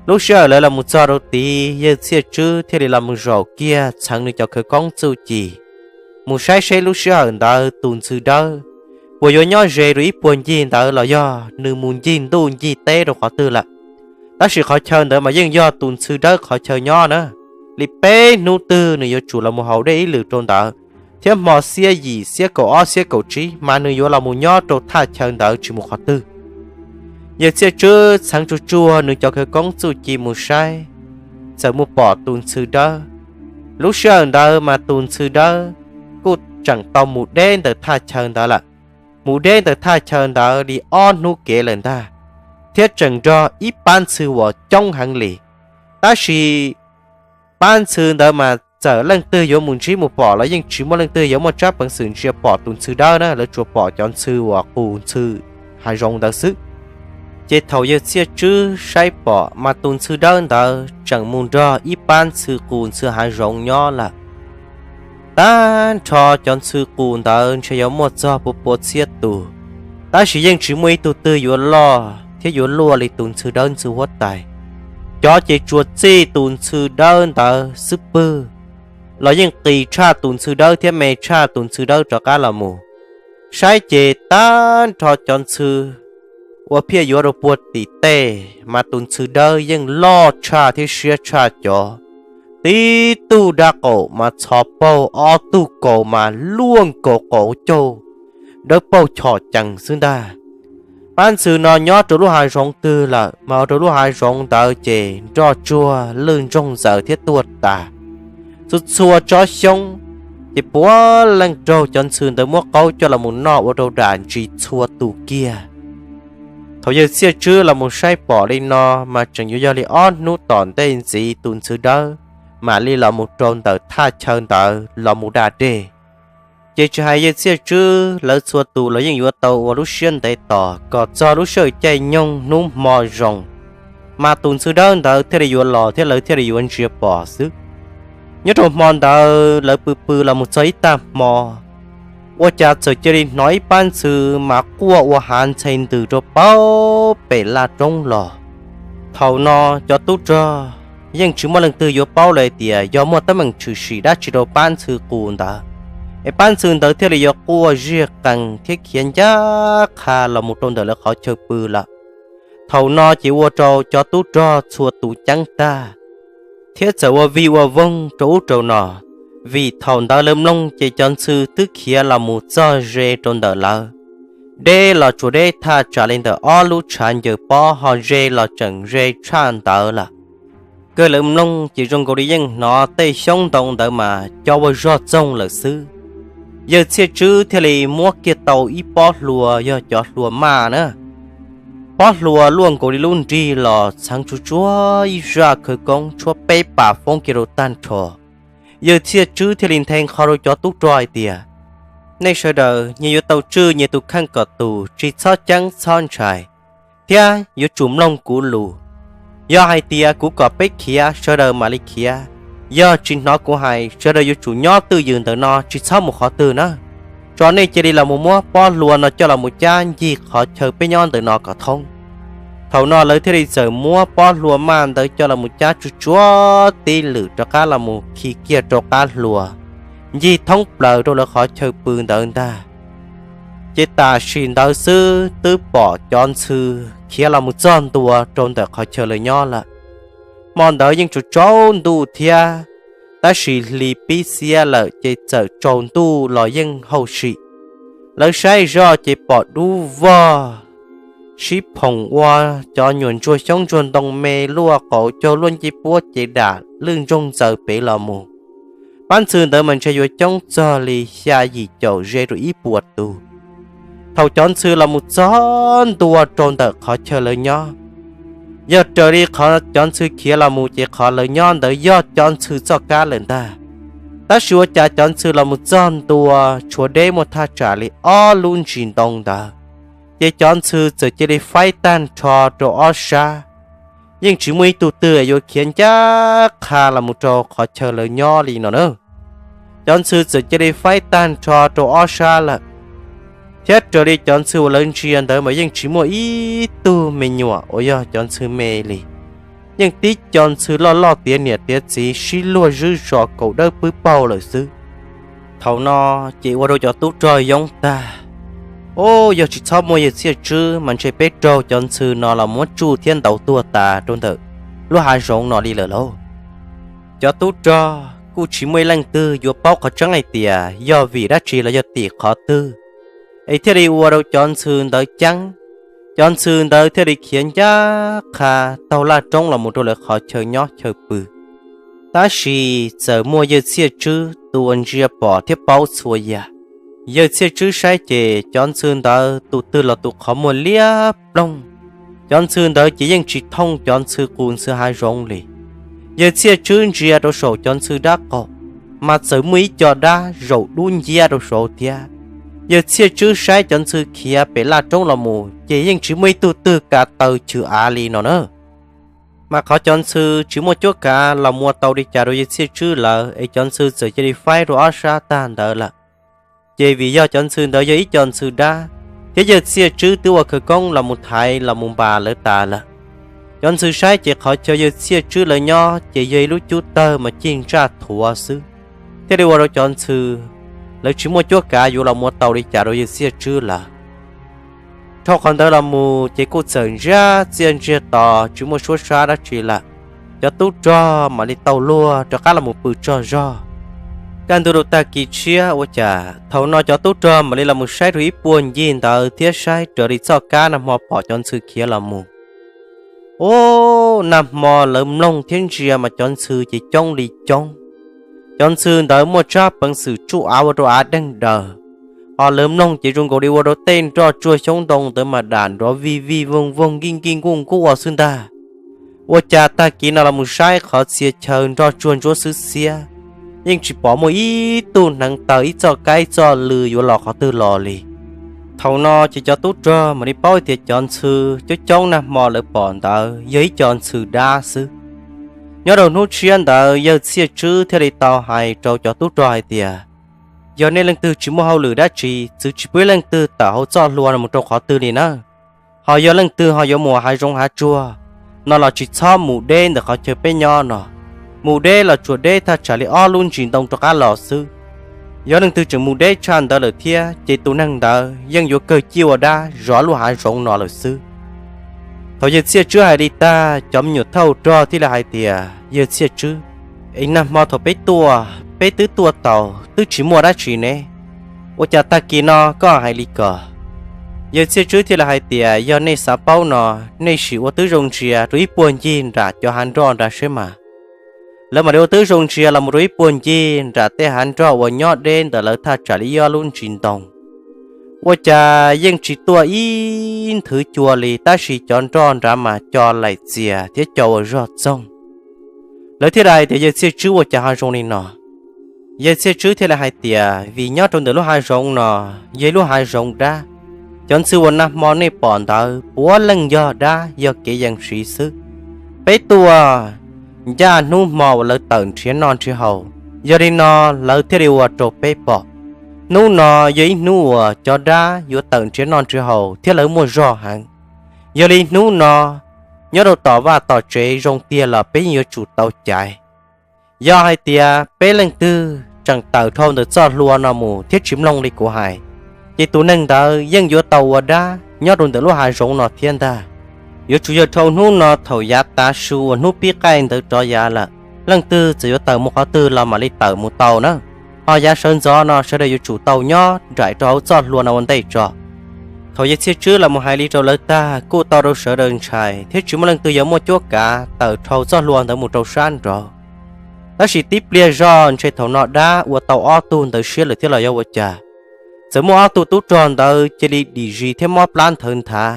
Lub sij hawm lawv los mus txog rau tid, yawg Txhiaj Tswb thiaj li los mus zaum kiag txheev nws cov khawv koob txuj ci mus saib seb lub sij hawm ntawd tus ntxhw dawb puas yuav nyob ze rau ib puag ncig ntawd los yog nws mus ncig ntuj ncig teb rau qhov twg lawm. Tab sis qhov chaw ntawd mas yeej yog tus ntxhw dawb qhov chaw nyob na. Li peb hnub twg nws yuav tsum los mus haus dej ib lwm rau ntawd, thiab hmo xiab yim xiab kaum ob xiab kaum tsib mas nws yuav los mus nyob rau thaj chaw ntawd tsis mus qhov twg. Yawg Txhiaj Tswb txheev tsuag tsuag nws cov khawv koob txuj ci mus saib, txawm mus pom tus ntxhw dawb. Lub sij hawm ntawd mas tus ntxhw dawb kuj tseem tau mus deb ntawm thaj chaw ntawd lawm, mus deb ntawm thaj chaw ntawd li ob hnub kev lawm ntag, thiab tseem nrog ib pab ntxhw uas coob heev li. Tab sis pab ntxhw ntawd mas txawm leej twg yuav mus ntsib mus pom los yeej tsis muaj leej twg yuav muaj tsab peev xwm ntsia pom tus ntxhw dawb na, lawv tsuas pom cov ntxhw uas qus ntxhw hav zoov ntawd xwb. Ces thaum yawg Txhiaj Tswb saib pom mas tus ntxhw dawb ntawd tseem mus nrog ib pab ntxhw qus ntxhw hav zoov nyob lawm. Tag nrho cov ntxhw qus ntawd ntshe yuav muaj txog pua pua txhiab tus, tab sis yeej tsis muaj ib tug twg yuav loj thiab yuav luaj li tus ntxhw dawb ntxhw huab tais. Cov ces tsuas txij tus ntxhw dawb ntawd xub pwg los yeej qis tshaj tus ntxhw dawb thiab me tshaj tus ntxhw dawb rov qab los mus. Saib ces tag nrho cov ntxhw uas phiaj yuav rau puag tim tej mas tus ntxhw dawb yeej loj tshaj thiab siab tshaj cov. Tib tug dab qaum mas txhos paug, ob tug kaus mas luaj nkaus qaum caug, dawb paug chom cees xwb ntag. Pab ntxhw no nyob rau lub hav zoov twg lawm mas ua rau lub hav zoov ntawd ces nroj tsuag lwj ntsoog ntxaws thiab tuag tas. Txhua txhua tsob xyoob ces puav leej raug cov ntxhw ntawd muab qaub coj los mus noj ua rau dam ntsis txhua tus kiag. Thaum yawg Txhiaj Tswb los mus saib pom li no mas tseem yuav yog li ob hnub tom ntej ntxiv tus ntxhw dawb mam li los mus rau ntawm thaj chaw ntawd los mus da dej. Ces tsis hais yawg Txhiaj Tswb, lawv txhua tus los yeej yuav tau ua lub siab ntev tos kom txog lub sij hawm caij nyoog hnub hmo zoo mas tus ntxhw dawb ntawd thiaj li yuav los thiab lawv thiaj li yuav ntsia pom xwb. Nyob rau hmo ntawd lawv pw pw los mus txog ib tag hmo, ua cas txawm cia li hnov ib pab ntxhw mas quaj ua hav ntxhe ntws rau pem laj roob los. Thaum no cov tub rog yeej tsis muaj leej twg yuav paub lawm tias yog muaj teeb meem tshwm sim dab tsi rau pab ntxhw qus ntawd, es pab ntxhw ntawd thiaj li yuav quaj ziag qees thiab khiav ncaj qha los mus rau ntawm lawv qhov chaw pw lawm. Thaum no ces ua rau cov tub rog txhua tus ceeb tag thiab txawm ua vij ua voog rau ub rau no, vim thaum ntawd lawv mloog ces cov ntxhw twb khiav los mus txog ze rau ntawm lawv. Deb los tsuas deb thaj tsam li ntawm ob lub tshav ncaws pob, ho ze los tseem ze tshaj ntawd lawm. Kawg lawv mloog ces zoo nkaus li yeej hnov tej xyoob ntoo ntawd mas co ua zog txoog lawm xwb. Yawg Txhiaj Tswb thiaj li muab kiag tau ib pob hlua yog cov hlua maj na, pob hlua luaj nkaus li lub nrig los txheev tsuag tsuag ib zaj khawv koob tshuab peb pas foob kiag rau tag nrho. Yawg Txhiaj Tswb thiaj li nthe nqho rau cov tub rog hais tias, nej sawv daws nyias yuav tau tswj nyias tus kheej kom tus, tsis txhob ceeb txhob ntshai, thiab yuav tsum mloog kuv lus. Yog hais tias kuv kom peb khiav, sawv daws mam li khiav. Yog tsis hnov kuv hais, sawv daws yuav tsum nyob twj ywm ntawm no tsis txhob mus qhov twg na. Tso nej cia li los mus muab pob hlua no coj los mus cab ncig qhov chaw peb nyob ntawm no kom thoob. Thaum no lawv thiaj li txawm muab pob hlua maj ntawd coj los mus cab tsuag tsuag tib lwm rov qab los mus khi kiag rau qab hlua, ncig thoob plaws rau lawv qhov chaw pw ntawd ntag. Ces tam sim ntawd xwb twb pom cov ntxhw khiav los mus txog ntua rau ntawm qhov chaw lawv nyob lawm. Hmo ntawd yeej tsaus tsaus ntuj thiab, tab sis hli pib xiab lawm ces txawm tsaus ntuj los yeej hauj sim. Lawv saib zoj ces pom dub vog sib phoom ua cov nyuam ntsuag xyoob ntsuag ntoo me luaj qauv caug luaj ncej puab ces dam lwj ntsoog ntxaws pem los mus. Pab ntxhw ntawd mas ntshe yuav coob txog li xya yim caum ze rau ib puas tus. Thaum cov ntxhw los mus txog ntua rau ntawm qhov chaw lawv nyob, yog raws li qhov cov ntxhw khiav los mus ces qhov lawv nyob ntawd yog cov ntxhw txoj kab lawm ntag. Tab sis ua cas cov ntxhw los mus txog ntua tshuav deb muaj thaj tsam li ob lub ntsis ntoo ntawd, ces cov ntxhw txawm cia li faib tag nrho rau ob sab. Yeej tsis muaj ib tug twg yuav khiav ncaj qha los mus rau qhov chaw lawv nyob li no na. Cov ntxhw txawm cia li faib tag nrho rau ob sab lawm, thiab raws li cov ntxhw uas lawv ntsia ntawd mas yeej tsis muaj ib tug me nyuam uas yog cov ntxhw me li. yeej tib co ntxhw loj loj tiav niam tiav txiv sib luag zwb zos kaum dawb pwb paug lawm xwb. Thaum no ces ua rau cov tub rog yoob tag. Ub, yog tsis txhob muaj yawg Txhiaj Tswb mas ntshe peb raug cov ntxhw no los muab tsuj thiab ntaus tuag tas rau ntawm lub hav zoov no li lawm lauj. Cov tub rog kuj tsis muaj ib leej twg yuav paub qhov tseeb hais tias yog vim dab tsi los yog tim qhov twg es thiaj li ua rau cov ntxhw ntawd ceeb. Cov ntxhw ntawd thiaj li khiav ncaj qha taug laj roob los mus rau lawv qhov chaw nyob chaw pw. Tab sis txawm muaj yawg Txhiaj Tswb tus uas ntsia pom thiab paub txhua yam. Yawg Txhiaj Tswb saib ces cov ntxhw ntawd tus twg los tus qhov muag liab ploog. Cov ntxhw ntawd ces yeej tsis thooj cov ntxhw qus ntxhw hav zoov li. Yawg Txhiaj Tswb ntsia rau saum cov ntxhw dab qaum, mas txawm muaj ib co dab zaum dub nciab rau saud thiab. Yawg Txhiaj Tswb saib cov ntxhw khiav pem laj roob los mus ces yeej tsis muaj ib tug twg kav taw chwv av li no na. Mas qhov cov ntxhw tsis muaj cuab kav los mus ua tau li cas rau yawg Txhiaj Tswb lawm es cov ntxhw txawm cia li faib rau ob sab tag ntawd lawm. Ces vim yog cov ntxhw ntawd yog ib co ntxhw dab, thiab yawg Txhiaj Tswb twb ua khawv koob los mus thaiv los mus npas lawv tas lawm. Cov ntxhw saib ces qhov chaw yawg Txhiaj Tswb lawv nyob ces yog ib lub cub tawg mas cig ntsaj thuav xwb, thiaj li ua rau cov ntxhw lawv tsis muaj cuab kav yuav los mus ua tau li cas rau yawg Txhiaj Tswb lawm. Dhau qhov ntawd los mus ces kuj txawm ntsiag txiaj ntsiag to tsis muaj suab sab dab tsi lawm. Cov tub rog mam li tau luag rov qab los mus pw tsaug zog. Kaj ntug rau tag kis tshiab ua cas thaum no cov tub rog mam li los mus saib rau ib puag ncig ntawd thiab saib raws li txoj kab nag hmo pom cov ntxhw khiav los mus. Ub, nag hmo lawv mloog thiab ntsia mas cov ntxhw ces coob li coob. Cov ntxhw ntawd muaj tsab peev xwm tsuj av ua rau av deeg daws, ho lawv mloog ces zoo nkaus li ua rau tej nroj tsuag xyoob ntoo ntawd mas dam nrov vij vij voog voog nkij nkij nkuj nkuj ua xwb ntag. Ua cas tag kis no los mus saib qhov txhia chaw nroj tsuag ntsuab xwb xiab, yeej tsis pom muaj ib tug hneev taw ib txoj kab ib txoj lw yuav los qhov twg los li. Thaum no ces cov tub rog mam li paub tias cov ntxhw coob coob nag hmo lawv pom ntawd yog ib co ntxhw dab xwb. Nyob rau hnub tshiab ntawd yawg Txhiaj Tswb thiaj li tau hais rau cov tub rog hais tias, yog nej leej twg tsis muaj hauj lwm dab tsi, txwv tsis pub leej twg tawm hauv txoj hlua no mus rau qhov twg li na. Ho yog leej twg ho yuav mus hav zoov hav tsuag no los tsis txhob mus deb ntawm qhov chaw peb nyob no. Mus deb los tsuas deb thaj tsam li ob lub ntsis ntoo rov qab los xwb. Yog leej twg tseem mus deb tshaj ntawd lawm thiab ces tus neeg ntawd yeej yuav kawg ciaj ua dab zov lub hav zoov no lawm xwb. Thaum yawg Txhiaj Tswb hais li tag, cov me nyuam thauj rog thiaj li hais tias, yawg Txhiaj Tswb, es nag hmo thaum peb tuaj, peb twb tuaj tau twb tsis muaj dab tsi ne, ua cas tag kis no koj hais li ko? Yawg Txhiaj Tswb thiaj li hais tias, yog nej xav paub no, nej sim ua tib zoo ntsia rau ib puag ncig nram cov hav nroj nrad seb mas. Lawv mam li ua tib zoo ntsia los mus rau ib puag ncig nram tej hav nroj uas nyob deb ntawm lawv thaj tsam li ib ob lub ntsis ntoo. Ua cas yeej tsis tuaj ib nthwv cua li, tab sis cov nroj nrad mas co laim txias thiab co ua zog txoog. Lawv thiaj li hais tias, yawg Txhiaj Tswb, ua cas ho zoo li no? Yawg Txhiaj Tswb thiaj li hais tias, vim nyob rau ntawm lub hav zoov no yog ib lub hav zoov dab. Cov ntxhw uas nag hmo nej pom ntawd puav leej yog dab yog kev yees siv xwb. Peb tuaj ncaj hnub hmo uas lawv tawm nrhiav noj nrhiav haus, yog li no lawv thiaj li ua rau peb pom. Hnub no yog ib hnub uas cov dab yuav tawm nrhiav noj nrhiav haus thiab lawv muaj zog heev. Yog li hnub no nyob rau tom vaj tom tsev zoo tiag los peb yeej yuav tsum tau caiv. Yog hais tias peb leej twg tseem tawm dhau ntawm txoj hlua no mus thiab tsis mloog li kuv hais, ces tus neeg ntawd yeej yuav tau ua dab nyob rau ntawm lub hav zoov no thiab ntag. Yuav tsum yog dhau hnub no thaum yav tav su uas hnub pib qaij ntawd rov yav lawm, leej twg txawm yuav tawm mus qhov twg los mam li tawm mus tau na. Ho yav sawv ntxov no sawv daws yuav tsum tau nyob nraim rau hauv txoj hlua no ua ntej tso. Thaum yawg Txhiaj Tswb los mus hais li rau lawv tag, kuj tau rau sawv daws ntshai thiab tsis muaj leej twg yuav muaj cuab kav tawm dhau txoj hlua ntawd mus rau sab nraud. Tab sis tib pliag zog ntshe thaum no dab ua tau ob tug ntawd siab lawm thiab los yog ua cas, txawm muaj ob tug tub rog ntawd cia li dim zis thiab mob plab nthawv nthav.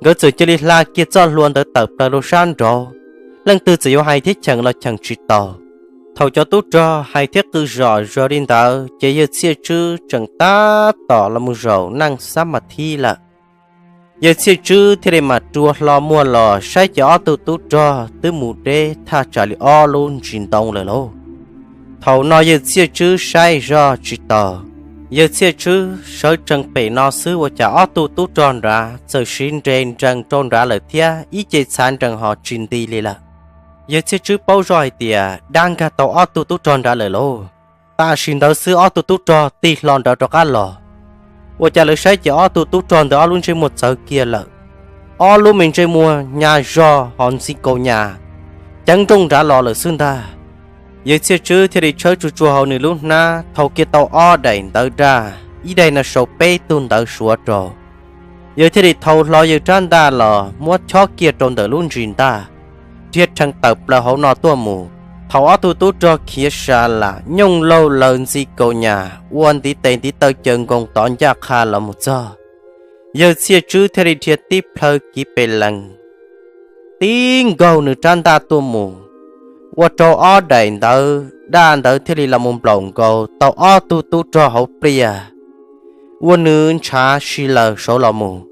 Nkawd txawm cia li hla kiag txoj hlua ntawd tawm plaws rau sab nraud, leej twg txawm yuav hais thiab cheem los cheem tsis tau. Thaum cov tub rog hais thiab qw zom zaws li ntawd ces yawg Txhiaj Tswb tseem tab tom los mus zaum neej xab mas thib lawm. Yawg Txhiaj Tswb thiaj li mam rua hlo muag los saib ces ob tug tub rog twb mus deb thaj tsam li ob lub ntsis ntoo lawm lauj. Thaum no yawg Txhiaj Tswb saib zog tsis taus. Yawg Txhiaj Tswb sawv tsees pem no xwb ua cas ob tug tub rog nrad txawm siv nres nrees rau nrad lawm thiab ib ce txhav nrees ho tsis nti li lawm. Yawg Txhiaj Tswb paub zoj hais tias dab nkag tau ob tug tub rog nrad lawm lauj. Tam sim ntawd xwb ob tug tub rog tig hlo nrawv rov qab los. Ua cas lawv saib ces ob tug tub rog ntawd ob lub ntsej muag txawv kiag lawm, ob lub me ntsej muag nyas zog ho ntxi kaus nyas, ceeb nrooj nrad los lawm xwb ntag. Yawg Txhiaj Tswb thiaj li tshawb tsuag tsuag hauv nws lub hnab thau kiag tau ob daim ntawv daj, ib daim no sau peb tug ntawv suav rau. Yawg thiaj li thau hlo yawg rab ntaj los muab chob kiag rau ntawm lub ntsis ntaj, dhia rhees tawm plaws hauv no tuaj mus. Thaum ob tug tub rog khiav sa lam nyooj laug laws ntxi kaus nyas ua ntiv tes ntiv taw caws nkoos tod ncaj qha los mus txog, yawg Txhiaj Tswb thiaj li dhia tib plhaw kiv pes lees tib nkaug nws rab ntaj tuaj mus, ua rau ob daim ntawv daj ntawd thiaj li los mus nplaum nkaus tau ob tug tub rog hauv pliaj, ua nws ntshav si laws saud los mus,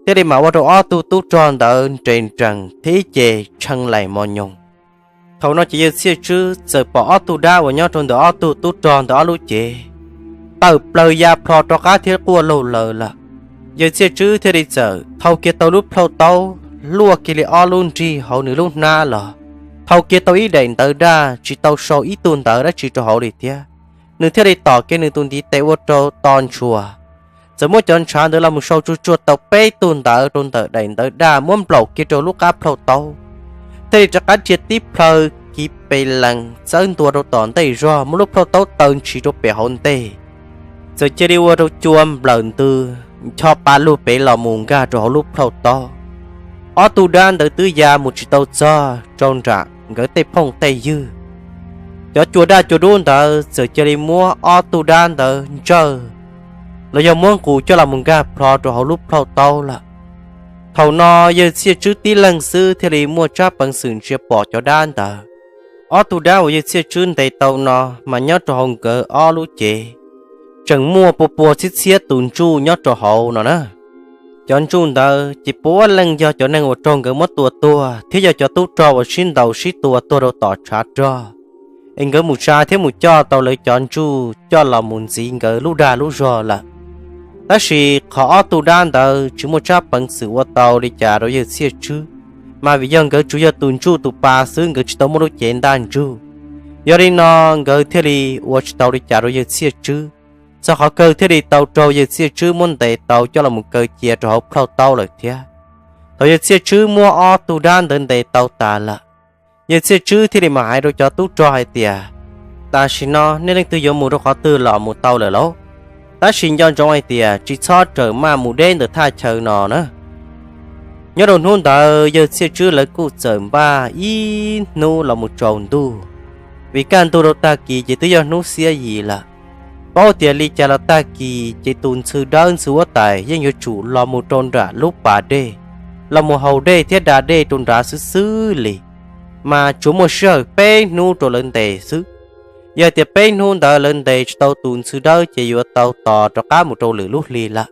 thiaj li mam ua rau ob tug tub rog ntawd nres nrees thiab ib ce tshee laim mos nyoos. Thaum no ces yawg Txhiaj Tswb txawm pom ob tug dab uas nyob rau ntawm ob tug tub rog ntawd ob lub cev tawm plaws ya plho rov qab thiab quaj laug laws lawm. Yawg Txhiaj Tswb thiaj li txawm thau kiag tau lub plhaub taub luaj kiag li ob lub nrig hauv nws lub hnab los, thau kiag tau ib daim ntawv daj tsis tau sau ib tug ntawv dab tsi rau hauv li thiab. Nws thiaj li tom kiag nws tus ntiv tes ua rau to ntshua, txawm muab cov ntshav ntawd los mus sau tsuag tsuag tau peb tug ntawv rau ntawm daim ntawv daj muab nplaum kiag rau lub qab plhaub taub, thiaj li rov qab dhia tib plhaw kiv pes lees txawb ntua rau tom ntej zog muab lub plhaub taub taw ntshis rau pem hauv ntej, txawm cia li ua rau cua nplawm ntws ncho pa lug pem los mus nkag rau hauv lub plhaub taub. Ob tug dab ntawd twb ya mus tsis tau txog rau nram nkawd tej phooj tej ywg. Cov cua daj cua dub ntawd txawm cia li muab ob tug dab ntawd ntsawj los yog muab nqus coj los mus nkag plho rau hauv lub plhaub taub lawm. Thaum no yawg Txhiaj Tswb tib leeg xwb thiaj li muaj tsab peev xwm ntsia pom cov dab ntawd. Ob tug dab uas yawg Txhiaj Tswb ntes tau no mas nyob rau hauv nkawd ob lub cev tseem muaj pua pua txhiab txhiab tus ntsuj nyob rau hauv no na. Cov ntsuj ntawd ces puav leej yog cov neeg uas raug nkawd muab tua tuag thiab yog cov tub rog uas sib ntaus sib tua tuag rau tom tshav rog, es nkawd mus tsa thiab mus coj tau lawv cov ntsuj coj los mus ntxiv nkawd lub dag lub zog lawm. Tab sis qhov ob tug dab ntawd tsis muaj tsab peev xwm ua tau li cas rau yawg Txhiaj Tswb, mas vim yog nkawd tsuas yog tus ntsuj tus pa xwb, nkawd tsis tau muaj lub cev ntaj ntsug. Yog li no nkawd thiaj li ua tsis tau li cas rau yawg Txhiaj Tswb, txog qhov kawg thiaj li tau raug yawg Txhiaj Tswb muab ntes tau coj los mus kaw cia rau hauv plhaub taub lawm thiab. Thaum yawg Txhiaj Tswb muab ob tug dab ntawd ntes tau tas lawm, yawg Txhiaj Tswb thiaj li mam hais rau cov tub rog hais tias, tam sim no nej leej twg yuav mus rau qhov twg los mus tau lawm lauj, tab sis nco ntsoov hais tias tsis txhob rawm maj mus deb ntawm thaj chaw no na. Nyob rau hnub ntawd yawg Txhiaj Tswb lawv kuj txawm npaj ib hnub los mus tsaus ntuj, vim kaj ntug rau tag kis ces twb yog hnub xiab yim lawm. Paub tias li cas los tag kis ces tus ntxhw dawb ntxhw huab tais yeej yuav tsum los mus rau nram lub pas dej, los mus haus dej thiab da dej rau nrad xwb xwb li, mas tsuas muaj sij hawm peb hnub rau lawv ntes xwb. Yog tias peb hnub ntawd lawv ntes tsis tau tus ntxhw dawb ces yuav tau tos rov qab mus rau lwm lub hli lawm.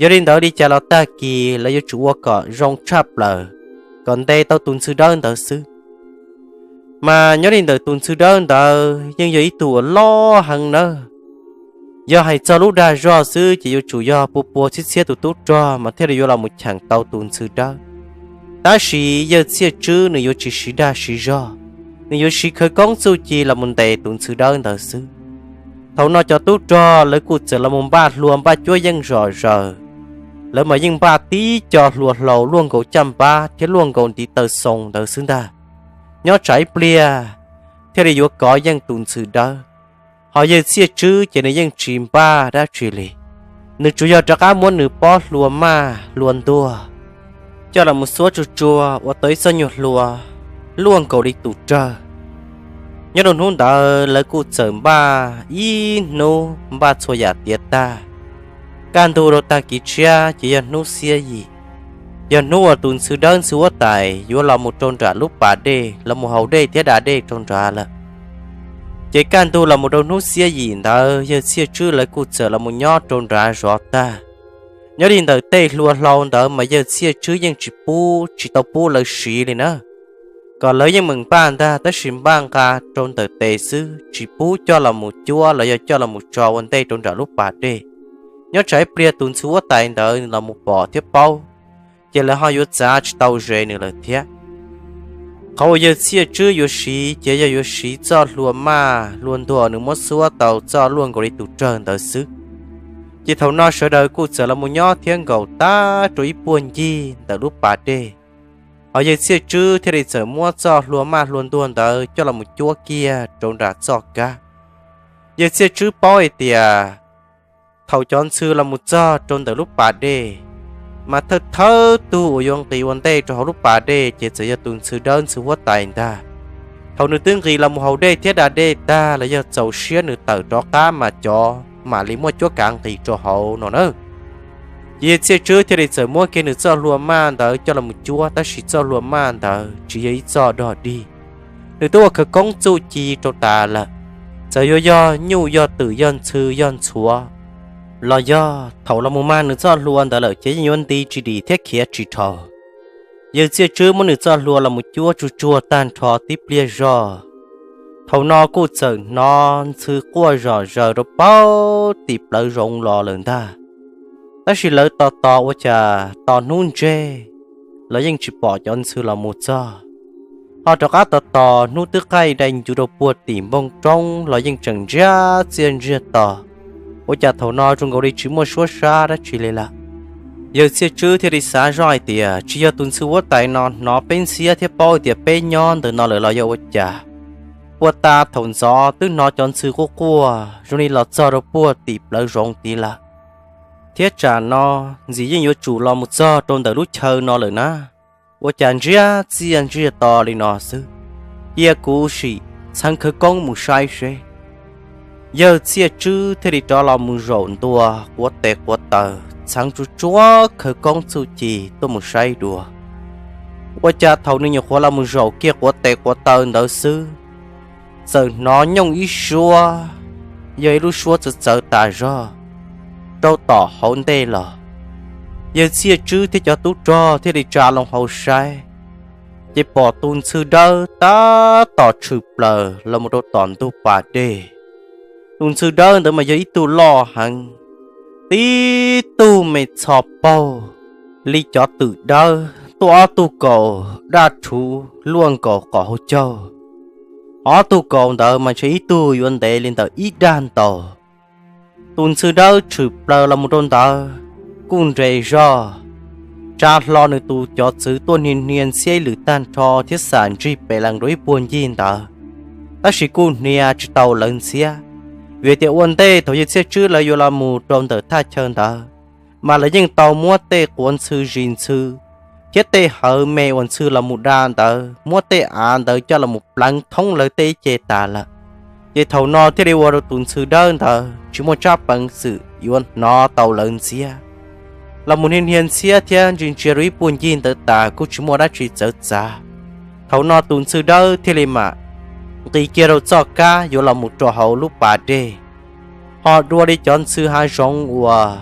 Yog li ntawd li cas los tag kis lawv yuav tsum ua kom zoo tshaj plaws, kom ntes tau tus ntxhw dawb ntawd xwb. Mas nyob li ntawm tus ntxhw dawb ntawd yeej yog ib tug uas loj heev nawb. Yog hais txog lub dag zog xwb ces yuav tsum yog pua pua txhiab txhiab tus tub rog mas thiaj li yuav los mus cheem tau tus ntxhw dawb. Tab sis yawg Txhiaj Tswb nws yuav tsis siv dag siv zog, nws yuav siv khawv koob txuj ci los mus ntes tus ntxhw dawb ntawd xwb. Thaum no cov tub rog lawv kuj txawm los mus npaj hlua npaj cuab yeej zom zaws. Lawv mas yeej npaj tib co hlua hlau luaj nkaus caj npab thiab luaj nkaus ntiv taw xoo ntawd xwb ntag. Nyob tsam ib pliag thiaj li yuav kov yeej tus ntxhw dawb. Ho yawg Txhiaj Tswb ces nws yeej tsis npaj dab tsi li, nws tsuas yog rov qab muab nws pob hlua maj hlua ntuag coj los mus xuab tsuag tsuag ua tau ib txoj nyuag hlua luaj nkaus li tus rawg. Nyob rau hnub ntawd lawv kuj txawm npaj ib hnub npaj txhua yam tiav tag. Kaj ntug rau tag kis tshiab ces yog hnub xiab yim, yog hnub uas tus ntxhw dawb ntxhw huab tais yuav los mus rau nram lub pas dej los mus haus dej thiab da dej rau nrad lawm. Ces kaj ntug los mus rau hnub xiab yim ntawd yawg Txhiaj Tswb lawv kuj txawm los mus nyob rau nrad zov tag. Nyob li ntawm tej hlua hlau ntawd mas yawg Txhiaj Tswb yeej tsis pub, tsis tau pub lawv siv li na. Kom lawv yeej meem npaj ntag tab sis npaj nqa rau ntawm tes xwb, tsis pub coj los mus cuab los yog coj los mus tso ua ntej rau nram lub pas dej. Nyob tsam ib pliag tus ntxhw huab tais ntawd los mus pom thiab paub, ces lawv ho yuav txav tsis tau ze nws lawm thiab. Qhov uas yawg Txiaj Tswb yuav siv ces yog yuav siv txoj hlua maj hlua ntuag nws muab xuab tau txoj luaj nkaus li tus rawg ntawd xwb. Ces thaum no sawv daws kuj txawm los mus nyob thiab nkaum tag rau ib puag ncig ntawm lub pas dej. Hos yawg Txiaj Tswb thiaj li txawm muab txoj hlua maj hlua ntuag ntawd coj los mus cuab kiag rau nram txoj kab. Yawg Txiaj Tswb paub hais tias thaum cov ntxhw los mus txog rau ntawm lub pas dej, mas thawj thawj tug uas yuav nqis ua ntej rau hauv lub pas dej ces txawm yog tus ntxhw dawb ntxhw huab tais ntag. Thaum nws twb nqis los mus haus dej thiab da dej tag los yog txaus siab nws tawm rov qab mas cov mam li muaj cuab kav nqis rau hauv no na. Ces yawg Txiaj Tswb thiaj li txawm muab kiag nws txoj hlua maj ntawd coj los mus cuab, tab sis txoj hlua maj ntawd tsis yog ib txoj dog dig. Nws twb ua khawv koob txuj ci rau tas lawm, txawm yuav yog nyuj yog twm yog ntxhw yog ntxhuav los yog thaum los mus mag nws txoj hlua ntawd lawm ces yeej yuav nti tsis dim thiab khiav tsis dhau. Yawg Txiaj Tswb muab nws txoj hlua los mus cuab tsuag tsuag tag nrho tib pliag zog, thaum no kuj txawm hnov ntxhw quaj zom zaws rau puag tim plawv zoov los lawm ntag. Tab sis lawv tos tos ua cas tos hnub ntseg los yeej tsis pom cov ntxhw los mus txog. Ho rov qab tos tos hnub twb qaij dai ncuv rau puag tim npoo roob los yeej tseem ntsiag txiaj ntsiag to, ua cas thaum no zoo nkaus li tsis muaj suab sab dab tsi li lawm. Yawg Txiaj Tswb thiaj li xav zoj hais tias tsis yog tus ntxhw huab tais no hnov peb ntxhiab thiab paub hais tias peb nyob ntawm no lawm los yog ua cas. Puag ta thaum ntxov twb hnov cov ntxhw quaj quaj zoo li los txog rau puag tim plawv zoov tid lawm, thiab tsam no ntxim yeej yuav tsum los mus txog rau ntawm lub chaw no lawm na. Ua cas ntsiag txiaj ntsiag to li no xwb? Cia kuv sim txheev khawv koob mus saib seb. Yawg Txiaj Tswb thiaj li rov los mus zaum ntua quav tes quav taw, txheev tsuag tsuag khawv koob txuj ci tuaj mus saib dua. Ua cas thaum nws nyuam qhuav los mus zaum kiag quav tes quav taw ntawd xwb, txawm hnov nyooj ib suab, yog ib lub suab txawv txawv tas zog rau tom hauv ntej los. Yawg Txiaj Tswb thiab cov tub rog thiaj li tsa loo hauv saib, ces pom tus ntxhw dawb tab tom tshwm plaws los mus rau tom ntug pas dej. Tus ntxhw dawb ntawd mas yog ib tug loj heev, tib tug me txho paug li cov twm dawb, tuaj ob tug kaus daj rhuv luaj nkaus qom hauv caug. Ob tug kaus ntawd mas ntshe ib tug yuav ntev li ntawm ib dag ntaus. Tus ntxhw dawb tshwm plaws los mus rau ntawd, kuj nres zog, tsa hlo nws tus cov txwv tuaj hnia hnia ntxhiab ib lwm tag nrho thiab xam ntsig pem lees rau ib puag ncig ntawd, tab sis kuj hnia tsis tau lawv ntxhiab, vim tias ua ntej thaum Yawg Txiaj Tswb lawv yuav los mus rau ntawm thaj chaw ntawd, mas lawv yeej tau muab tej quav ntxhw zis ntxhw thiab tej hawv me uas ntxhw los mus da ntawd, muab tej av ntawd coj los mus pleev thoob lawv tej ce tas lawm. Ces thaum no thiaj li ua rau tus ntxhw dawb ntawd tsis muaj tsab peev xwm yuav hnov tau lawv ntxhiab. Los mus hnia hnia ntxhiab thiab ntsia ntsia rau ib puag ncig ntawd tas kuj tsis muaj dab tsi txawv txav. Thaum no tus ntxhw dawb thiaj li mam nqis kiag rau txoj kab yuav los mus rau hauv lub pas dej. Ho dua li cov ntxhw hav zoov uas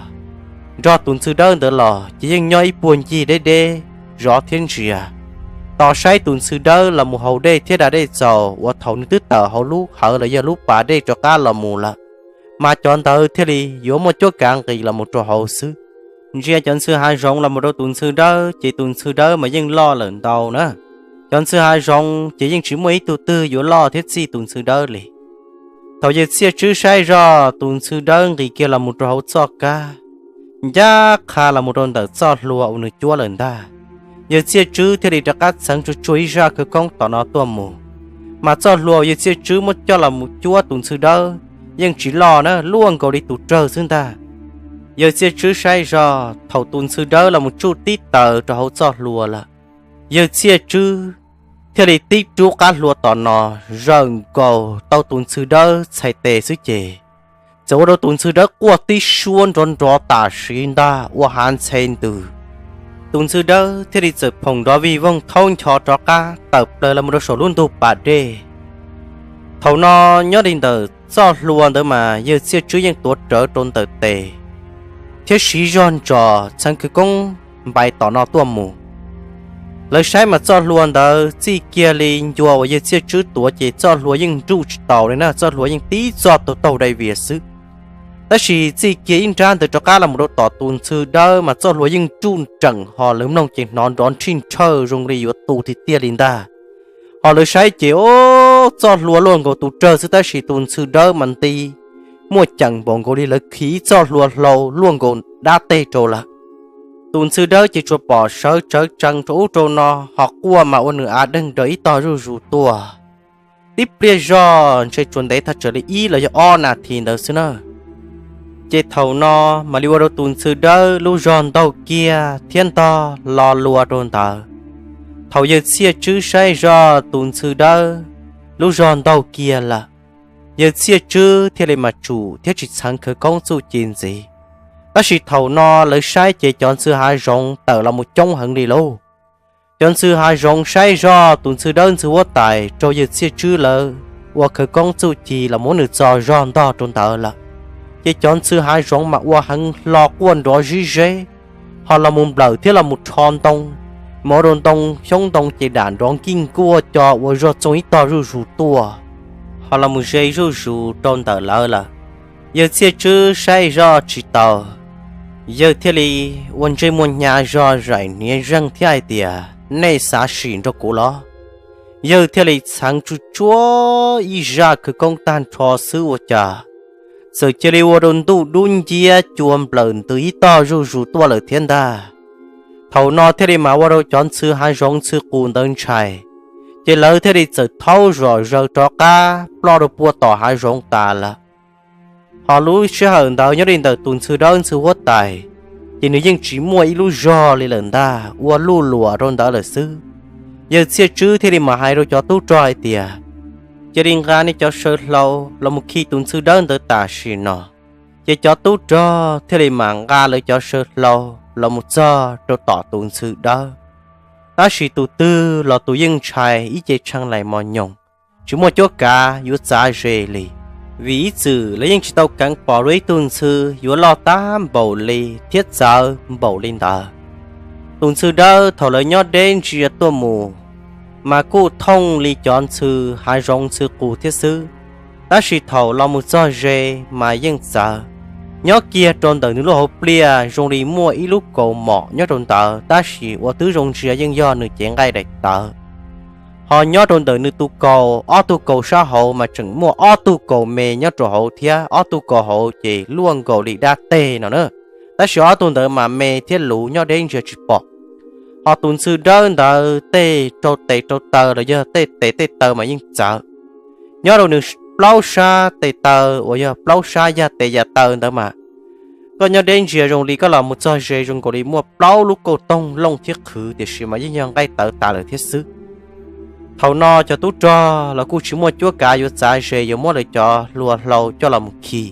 nrog tus ntxhw dawb ntawd los ces yeej nyob ib puag ncig deb deb zov thiab ntsia, tos saib tus ntxhw dawb los mus haus dej thiab da dej txaus uas thaum nws twb tawm hauv lub hawv los yog lub pas dej rov qab los mus lawm, mas cov ntawd thiaj li yuav muaj cuab kav nqis los mus rau hauv xwb. Ntsia cov ntxhw hav zoov los mus rau tus ntxhw dawb ces tus ntxhw dawb mas yeej loj lawm ntau na. Cov ntxhw hav zoov ces yeej tsis muaj ib tug twg yuav loj thiab txij tus ntxhw dawb li. Thaum Yawg Txiaj Tswb saib zoj tus ntxhw dawb nqis kiag los mus rau hauv txoj kab, ncaj qha los mus rau ntawm txoj hlua uas nws cuab lawm ntag, Yawg Txiaj Tswb thiaj li rov qab txheev tsuag tsuag ib zaj khawv koob tom no tuaj mus. Mas txoj hlua uas Yawg Txiaj Tswb muab coj los mus cuab tus ntxhw dawb yeej tsis loj na, luaj nkaus li tus rawg xwb ntag. Yawg Txiaj Tswb saib zoj thaum tus ntxhw dawb los mus tsuj tib taws rau hauv txoj hlua lawm, Yawg Txiaj Tswb thiaj li tib rub qab hlua tom no zawm nkaus tau tus ntxhw dawb txhais tes xwb ces txawm ua rau tus ntxhw dawb quaj tib suab nrov nrov tam sim ntag ua hav ntxhe ntws. Tus ntxhw dawb thiaj li txawm phoom nrov vij voog thaub ncho rov qab tawm plaws los mus rau saum lub ntug pas dej. Thaum no nyob li ntawm txoj hlua ntawd mas Yawg Txiaj Tswb yeej tuav rawv rau ntawm tes thiab siv zog ntsos txheev khawv koob npais tom no tuaj mus. Lawv saib mas txoj hlua ntawd txij kiag li ncua uas Yawg Txiaj Tswb tuav ces txoj hlua yeej nruj tsis taus li na, txoj hlua yeej tib txoj taug taug dai vias xwb. Tab sis txij kiag ib nrab ntawd rov qab los mus rau tom tus ntxhw dawb mas txoj hlua yeej nruj nreem ho lawv mloog ces hnov nrov nrhij nrhawj zoo li yuav tu tiag tiag li ntag. Ho lawv saib ces ub, txoj hlua luaj nkaus tus rawg xwb, tab sis tus ntxhw dawb mas nti muaj ceem npaum nkaus li lawv khi ib txoj hlua hlau luaj nkaus dab teg rau lawm. Tus ntxhw dawb ces tsuas pom sawv tsawv tsees rau ub rau no, ho quaj mas ua nws av deeg raws ib tog zuj zus tuaj. Tib pliag zog ntshe tsuas ntev thaj tsam li ib los yog ob nas this ntawd xwb na. Ces thaum no mam li ua rau tus ntxhw dawb lub zog ntaug kiag thiab ntog lo lua rau ntawd. Thaum yawg Txhiaj Tswb saib zog tus ntxhw dawb lub zog ntaug kiag lawm, yawg Txhiaj Tswb thiaj li mam tsum thiab tsis txheev khawv koob txuj ci ntxiv. Tab sis thaum no lawv saib ces cov ntxhw hav zoov tawm los mus coob heev li lauj. Cov ntxhw hav zoov saib zog tus ntxhw dawb ntxhw huab tais rau yawg Txhiaj Tswb lawv ua khawv koob txuj ci los muab nws txo zog ntog rau ntawd lawm. Ces cov ntxhw hav zoov mas ua heev hlo quaj nrov zib zeb, ho los mus nplawm thiab los mus rho ntoo, mas ua rau ntoo xyoob ntoo ces dam nrov nkij nkuaj co ua zog txoog ib tog zuj zus tuaj, ho los mus ze zuj zus rau ntawm lawv lawm. Yawg Txhiaj Tswb saib zoj tsis taus, yawg thiaj li ua ntsej muag hnyav zog zaim hniav zeeg thiab hais tias, Nej xav sim nrog kuv los? Yawg thiaj li txheev tsuj tsuab ib zaj khawv koob tag nrho xwb ua cas txawm cia li ua rau ntuj dub nciab cua nplawm ntws ib tog zuj zus tuaj lawm thiab ntag. Thaum no thiaj li mam ua rau cov ntxhw hav zoov ntxhw qus ntawd ntshai, ces lawv thiaj li txawm thaub zom zaws rov qab ploj rau puag tom hav zoov tas lawm. Ho lub sij hawm ntawd nyob li ntawm tus ntxhw dawb ntxhw huab tais, ces nws yeej tsis muaj ib lub zog li lawm ntag, ua luj luam rau ntawd lawm xwb. Yawg Txhiaj Tswb thiaj li mam hais rau cov tub rog hais tias, Cia li nqa nej cov saw hlau los mus khi tus ntxhw dawb ntawd tam sim no. Ces cov tub rog thiaj li mam nqa lawv cov saw hlau los mus txog rau tom tus ntxhw dawb. Tab sis tus twg los tus yeej ntshai ib ce tshee lais mos nyoos, tsis muaj cuab kav yuav txav ze li. Vim ib txwm lawv yeej tsis tau keev pom dua ib tug ntxhw yuav loj tab npaum li thiab txawv npaum li ntawd. Tus ntxhw dawb thaum lawv nyob deb ntsia tuaj mus, mas kuj thooj li cov ntxhw hav zoov ntxhw qus thiab xwb, tab sis thaum los mus txog ze mas yeej txawv. Nyob kiag rau ntawm nws lub hauv pliaj zoo li muaj ib lub kaus mom nyob rau ntawd, tab sis ua twb zoo ntsia yeej yog nws cev nqaij daim tawv. Ho nyob rau ntawm nws tus kaus, ob tug kaus sab hauv mas tseem muaj ob tug kaus me nyob rau hauv thiab, ob tug kaus hauv ces luaj nkaus li dab teg no na, tab sis ob tug ntawd mas me thiab luv nyob deb ntsia tsis pom. Ho tus ntxhw dawb ntawd tej rau tes rau taw los yog tej tes tej taw mas yeej txawv. Nyob rau nws plaub sab tes taw uas yog plaub sab yaj tes yaj taw ntawd mas, koj nyob deb ntsia zoo li koj los mus txog ze zoo nkaus li muaj plaub lub kauj toog looj thiab qhwv, tiam sis mas yeej yog nqaij tawv tas lawm thiab xwb. Thaum no cov tub rog los kuj tsis muaj cuab kav yuav txav ze yuav muab lawv cov hlua hlau coj los mus khi.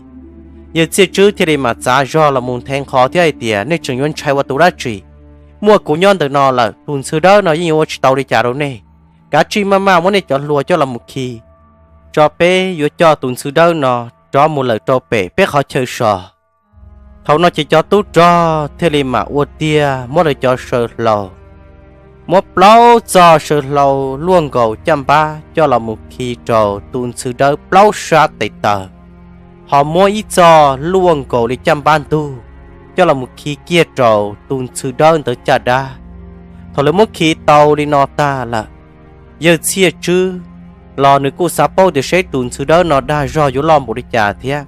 Yawg Txhiaj Tswb thiaj li mam txav zog los mus nthe nqho thiab hais tias, Nej tseem yuav ntshai ua tus dab tsi? Muaj kuv nyob ntawm no lawm, tus ntxhw dawb no yeej yuav ua tsis tau li cas rau nej. Kav tsij maj maj muab nej cov hlua coj los mus khi, tso peb yuav coj tus ntxhw dawb no rov mus lawm rau pem peb qhov chaw so. Thaum no ces cov tub rog thiaj li mam ua tiag muab lawv cov saw hlau, muab plaub txoj saw hlau luaj nkaus caj npab coj los mus khi rau tus ntxhw dawb plaub sab tes taw, ho muab ib txoj luaj nkaus li caj npab ntug coj los mus khi kiag rau tus ntxhw dawb ntawd caj dab. Thaum lawv muab khi tau li no tag lawm, yawg Txhiaj Tswb los nws kuj xav paub tias seb tus ntxhw dawb no dag zog yuav loj npaum li cas thiab.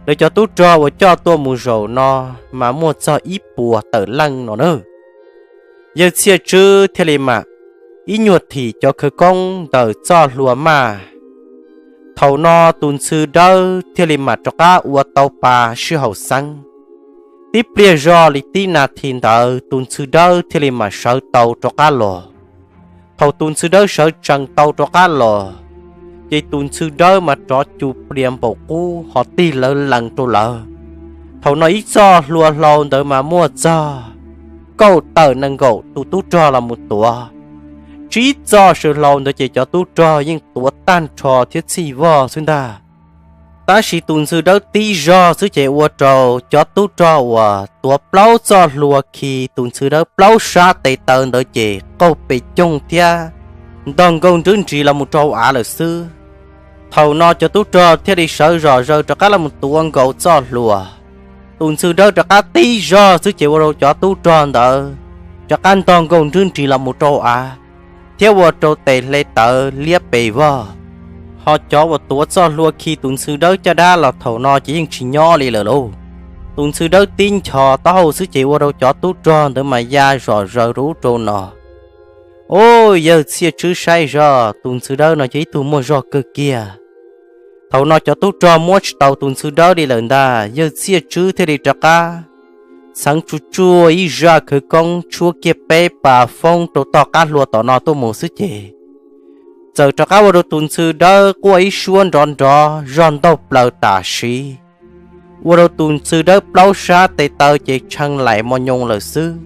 Lawv cov tub rog uas coj tuaj mus zaum no mas muaj txog ib puas tawm leej no na. Yawg Txhiaj Tswb thiaj li mam ib nyuag thim cov khawv koob ntawm txoj hlua maj. Thaum no tus ntxhw dawb thiaj li mam rov qab ua tau pa sij hawm xeeb. Tib pliag zog li tib nas this ntawd tus ntxhw dawb thiaj li mam sawv tau rov qab los. Thaum tus ntxhw dawb sawv tsees tau rov qab los, ces tus ntxhw dawb mas rov cus plias npaum qub ho tig lawv lees rau lawv. Thaum no ib txoj hlua hlau ntawd mas muaj txog kaum tawm nees nkaum tus tub rog los mus tuav. Tsib txoj saw hlau ntawd ces cov tub rog yeej tuav tag nrho thiab txhij vog xwb ntag. Tab sis tus ntxhw dawb tib zog xwb ces ua rau cov tub rog uas tuav plaub txoj hlua khi tus ntxhw dawb plaub sab tes taw ntawd ces qaug pes coog thiab ntog nkaug nrwb nris los mus rau hauv av lawm xwb. Thaum no cov tub rog thiaj li sawv zom zaws rov qab los mus tuav nkaus txoj hlua. Tus ntxhw dawb rov qab tib zog xwb ces ua rau cov tub rog ntawd rov qab ntog nkaug nrwb nris los mus rau hauv av. thiab ua rau tes hle tawv liab pes vog. Ho cov uas tuav txoj hlua khi tus ntxhw dawb caj dab los thaum no ces yeej tsis nyob li lawm lauj. Tus ntxhw dawb tib nchos taub hau xwb ces ua rau cov tub rog ntawd mas ya zom zaws rau ub rau no. Ub, yawg Txhiaj Tswb saib zog tus ntxhw dawb no ces ib tug muaj zog kawg kiag. Thaum no cov tub rog muab tsis tau tus ntxhw dawb li lawm ntag, yawg Txhiaj Tswb thiaj li rov qab txheev tsuj tsuaj ib zaj khawv koob tshuab kiag peb pas foob rau toj qab hlua tom no tuaj mus xwb ces txawm rov qab ua rau tus ntxhw dawb quaj ib suab nrov nrov zog ntaug plaws tam sim, ua rau tus ntxhw dawb plaub sab tes taw ces tshee laim mos nyoos lawm xwb.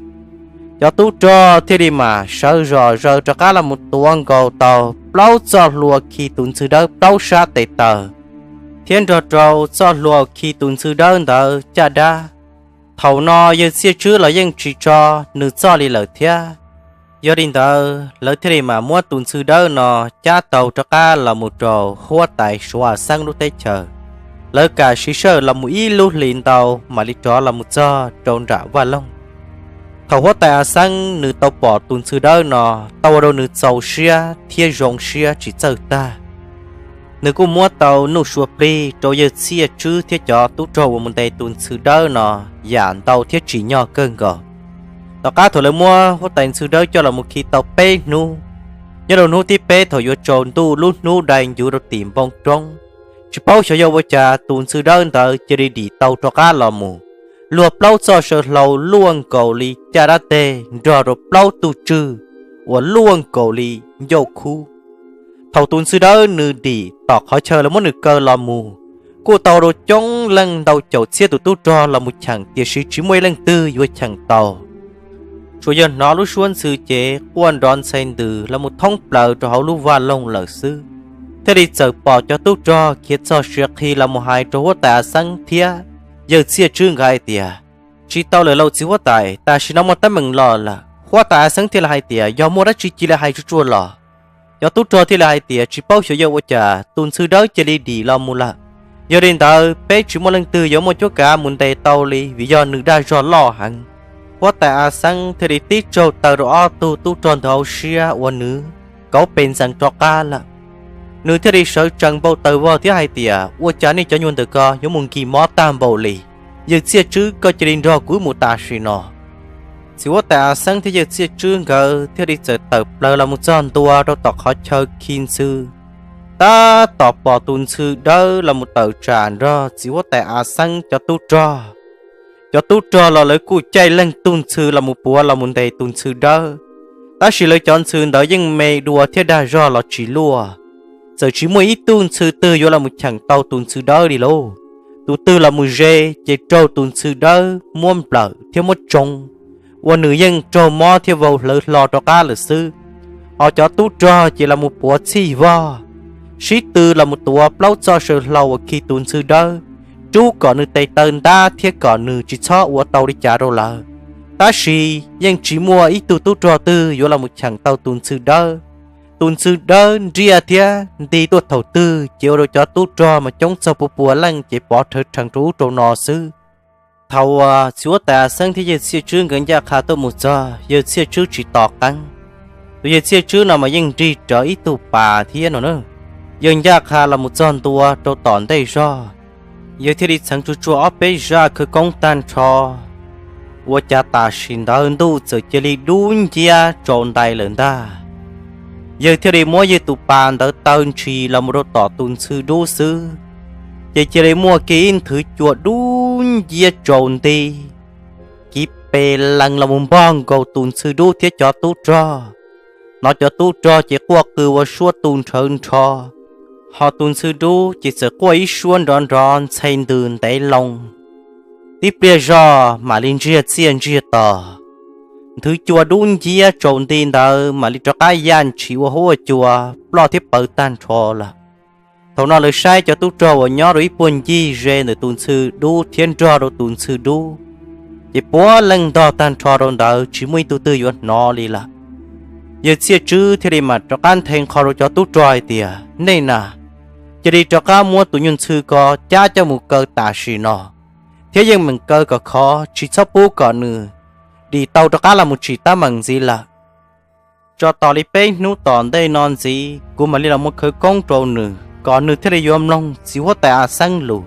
Cov tub rog thiaj li mam sawv zom zaws rov qab los mus tuav nkaus tau plaub txoj hlua khi tus ntxhw dawb plaub sab tes taw, thiab nrog rau txoj hlua khi tus ntxhw dawb ntawd caj dab. Thaum no yawg Txhiaj Tswb los yeej tsis tso nws txoj li lawm thiab. Yog li ntawd lawv thiaj li mam muab tus ntxhw dawb no cab tau rov qab los mus rau huab tais Suav Xeeb lub teb chaws. Lawv kam siv sij hawm los mus ib lub hlis ntau mam li rov los mus txog rau nram Vaj Loog. Thaum huab tais A Xeeb nws tau pom tus ntxhw dawb no, tau ua rau nws txaus siab thiab zoo siab tsis txawj tag. Nws kuj muab tau nuj sua plig rau yawg Txhiaj Tswb thiab cov tub rog uas mus ntes tus ntxhw dawb no yam ntau thiab tsim nyog kawg nkaus. Tom qab thaum lawv muab huab tais ntxhw dawb coj los mus khi tau peb hnub, nyob rau hnub thib peb thaum yuav tsaus ntuj lub hnub dai ncuv rau tim npoo roob, tsis paub xyov yog ua cas tus ntxhw dawb ntawd cia li dim tau rov qab los mus, luag plaub txoj saw hlau luaj nkaus li caj dab teg nrog rau plaub tug tswj uas luaj nkaus li ncauj khub. Thaum tus ntxhw dawb nws dim tom qhov chaw lawv muab nws kaw los mus, kuj tau rau coob leej ntau caum txhiab tus tub rog los mus cheem, tiam sis tsis muaj ib leej twg yuav cheem tau. Tsuas yog hnov lub suab ntxhw cev quaj nrov ntxhais ntws los mus thoob plaws rau hauv lub vaj loog lawm xwb, thiaj li txawm pom cov tub rog khiav txog siav qhi los mus hais rau huab tais A Xeeb thiab yawg Txhiaj Tswb nkawd hais tias, tsis tau lawm lauj txiv huab tais, tam sim no muaj teeb meem los lawm. Huab tais A Xeeb thiaj li hais tias, yog muaj dab tsi cia li hais tsuag tsuag los. Cov tub rog thiaj li hais tias, tsis paub xyov yog ua cas tus ntxhw dawb cia li dim los mus lawm. Yog li ntawd peb tsis muaj leej twg yuav muaj cuab kav mus ntes tau li vim yog nws dag zog loj heev. Huab tais A Xeeb thiaj li tib tsaug taw rau ob tug tub rog ntawd hauv siab uas nws kauv pes ntxeev rov qab lawm. Nws thiaj li sawv tsees npau taws vog thiab hais tias, ua cas nej cov nyuag ntawm ko yuav mus nkig mob tag npaum li? Yawg Txhiaj Tswb, koj cia li nrog kuv wb mus tam sim no. Txiv huab tais A Xeeb thiab yawg Txhiaj Tswb nkawd thiaj li txawm tawm plaws los mus txog ntua rau tom qhov chaw khi ntxhw. Tab tom pom tus ntxhw dawb los mus tawm tsam nrog txiv huab tais A Xeeb cov tub rog. Cov tub rog los lawv kuj caij leej tug ntxhw los mus puav los mus ntes tus ntxhw dawb, tab sis lawv cov ntxhw ntawd yeej me dua thiab dag zog los tsis luaj. Txawm tsis muaj ib tug ntxhw twg yuav los mus cheem tau tus ntxhw dawb li lauj. Tus twg los mus ze ces raug tus ntxhw dawb muab nplawm thiab muab tsoo, ua nws yeej raug mob thiab vau hlawv hlo rov qab lawm xwb. Ho cov tub rog ces los mus puav txhij vog, sib tw los mus tuav plaub txoj saw hlau uas khi tus ntxhw dawb, rub kom nws tes taw ntab thiab kom nws tsis txhob ua tau li cas rau lawv. Tab sis yeej tsis muaj ib tug tub rog twg yuav los mus cheem tau tus ntxhw dawb. Tus ntxhw dawb nriaj thiab nti tuaj thaum twg ces ua rau cov tub rog mas coob txog pua pua leej ces pov rhawv rhees rau ub rau no xwb. Thaum uas txiv huab tais A Xeeb thiab yawg Txhiaj Tswb nkawd ncaj qha tuaj mus txog, yawg Txhiaj Tswb tsis tos qeeb. Tus yawg Txhiaj Tswb no mas yeej nrig rawv ib tug pas thiab no na. Yawg ncaj qha los mus txog ntua rau tom ntej zog, yawg thiaj li txheev tsuag tsuag ob peb zaj khawv koob tag nrho. Ua cas tam sim ntawd ntuj txawm cia li dub nciab tsaus ntais lawm ntag. Yawg thiaj li muab yawg tus pas ntawd taw ntshis los mus rau tom tus ntxhw dub xwb, ces cia li muaj kiag ib nthwv cua dub nciab tsaus nti kiv pes lees los mus npog nkaus tus ntxhw dub thiab cov tub rog. Hnov cov tub rog ces quaj qw ua suab tu nrhawv nrho, ho tus ntxhw dub ces txawm quaj ib suab nrov nrov ntxhe ntws ntev loo. Tib pliag zog mam li ntsiag txiaj ntsiag to, nthwv cua dub nciab tsaus nti ntawd mam li rov qab yaj ntshis ua huab ua cua ploj thiab pawv tag nrho lawm. Thaum no lawv saib cov tub rog uas nyob rau ib puag ncig ze ntawm tus ntxhw dub thiab nrog rau tus ntxhw dub, ces puav leej ntog tag nrho rau ntawd tsis muaj ib tug twg yuav hnov li lawm. Yawg Txhiaj Tswb thiaj li mam rov qab nthe nqho rau cov tub rog hais tias, nej na, cia li rov qab muab tus nyuag ntxhw ko cab coj mus kaw tam sim no, thiab yeej meem kaw kom khov tsis txhob pub kom nws dim tau rov qab los mus tsim tab meeg ntxiv lawm. tso tos li peb hnub tom ntej no ntxiv, kuv mam li los mus khawv koob rau nws kom nws thiaj li yuav mloog txiv huab tais A Xeeb lus.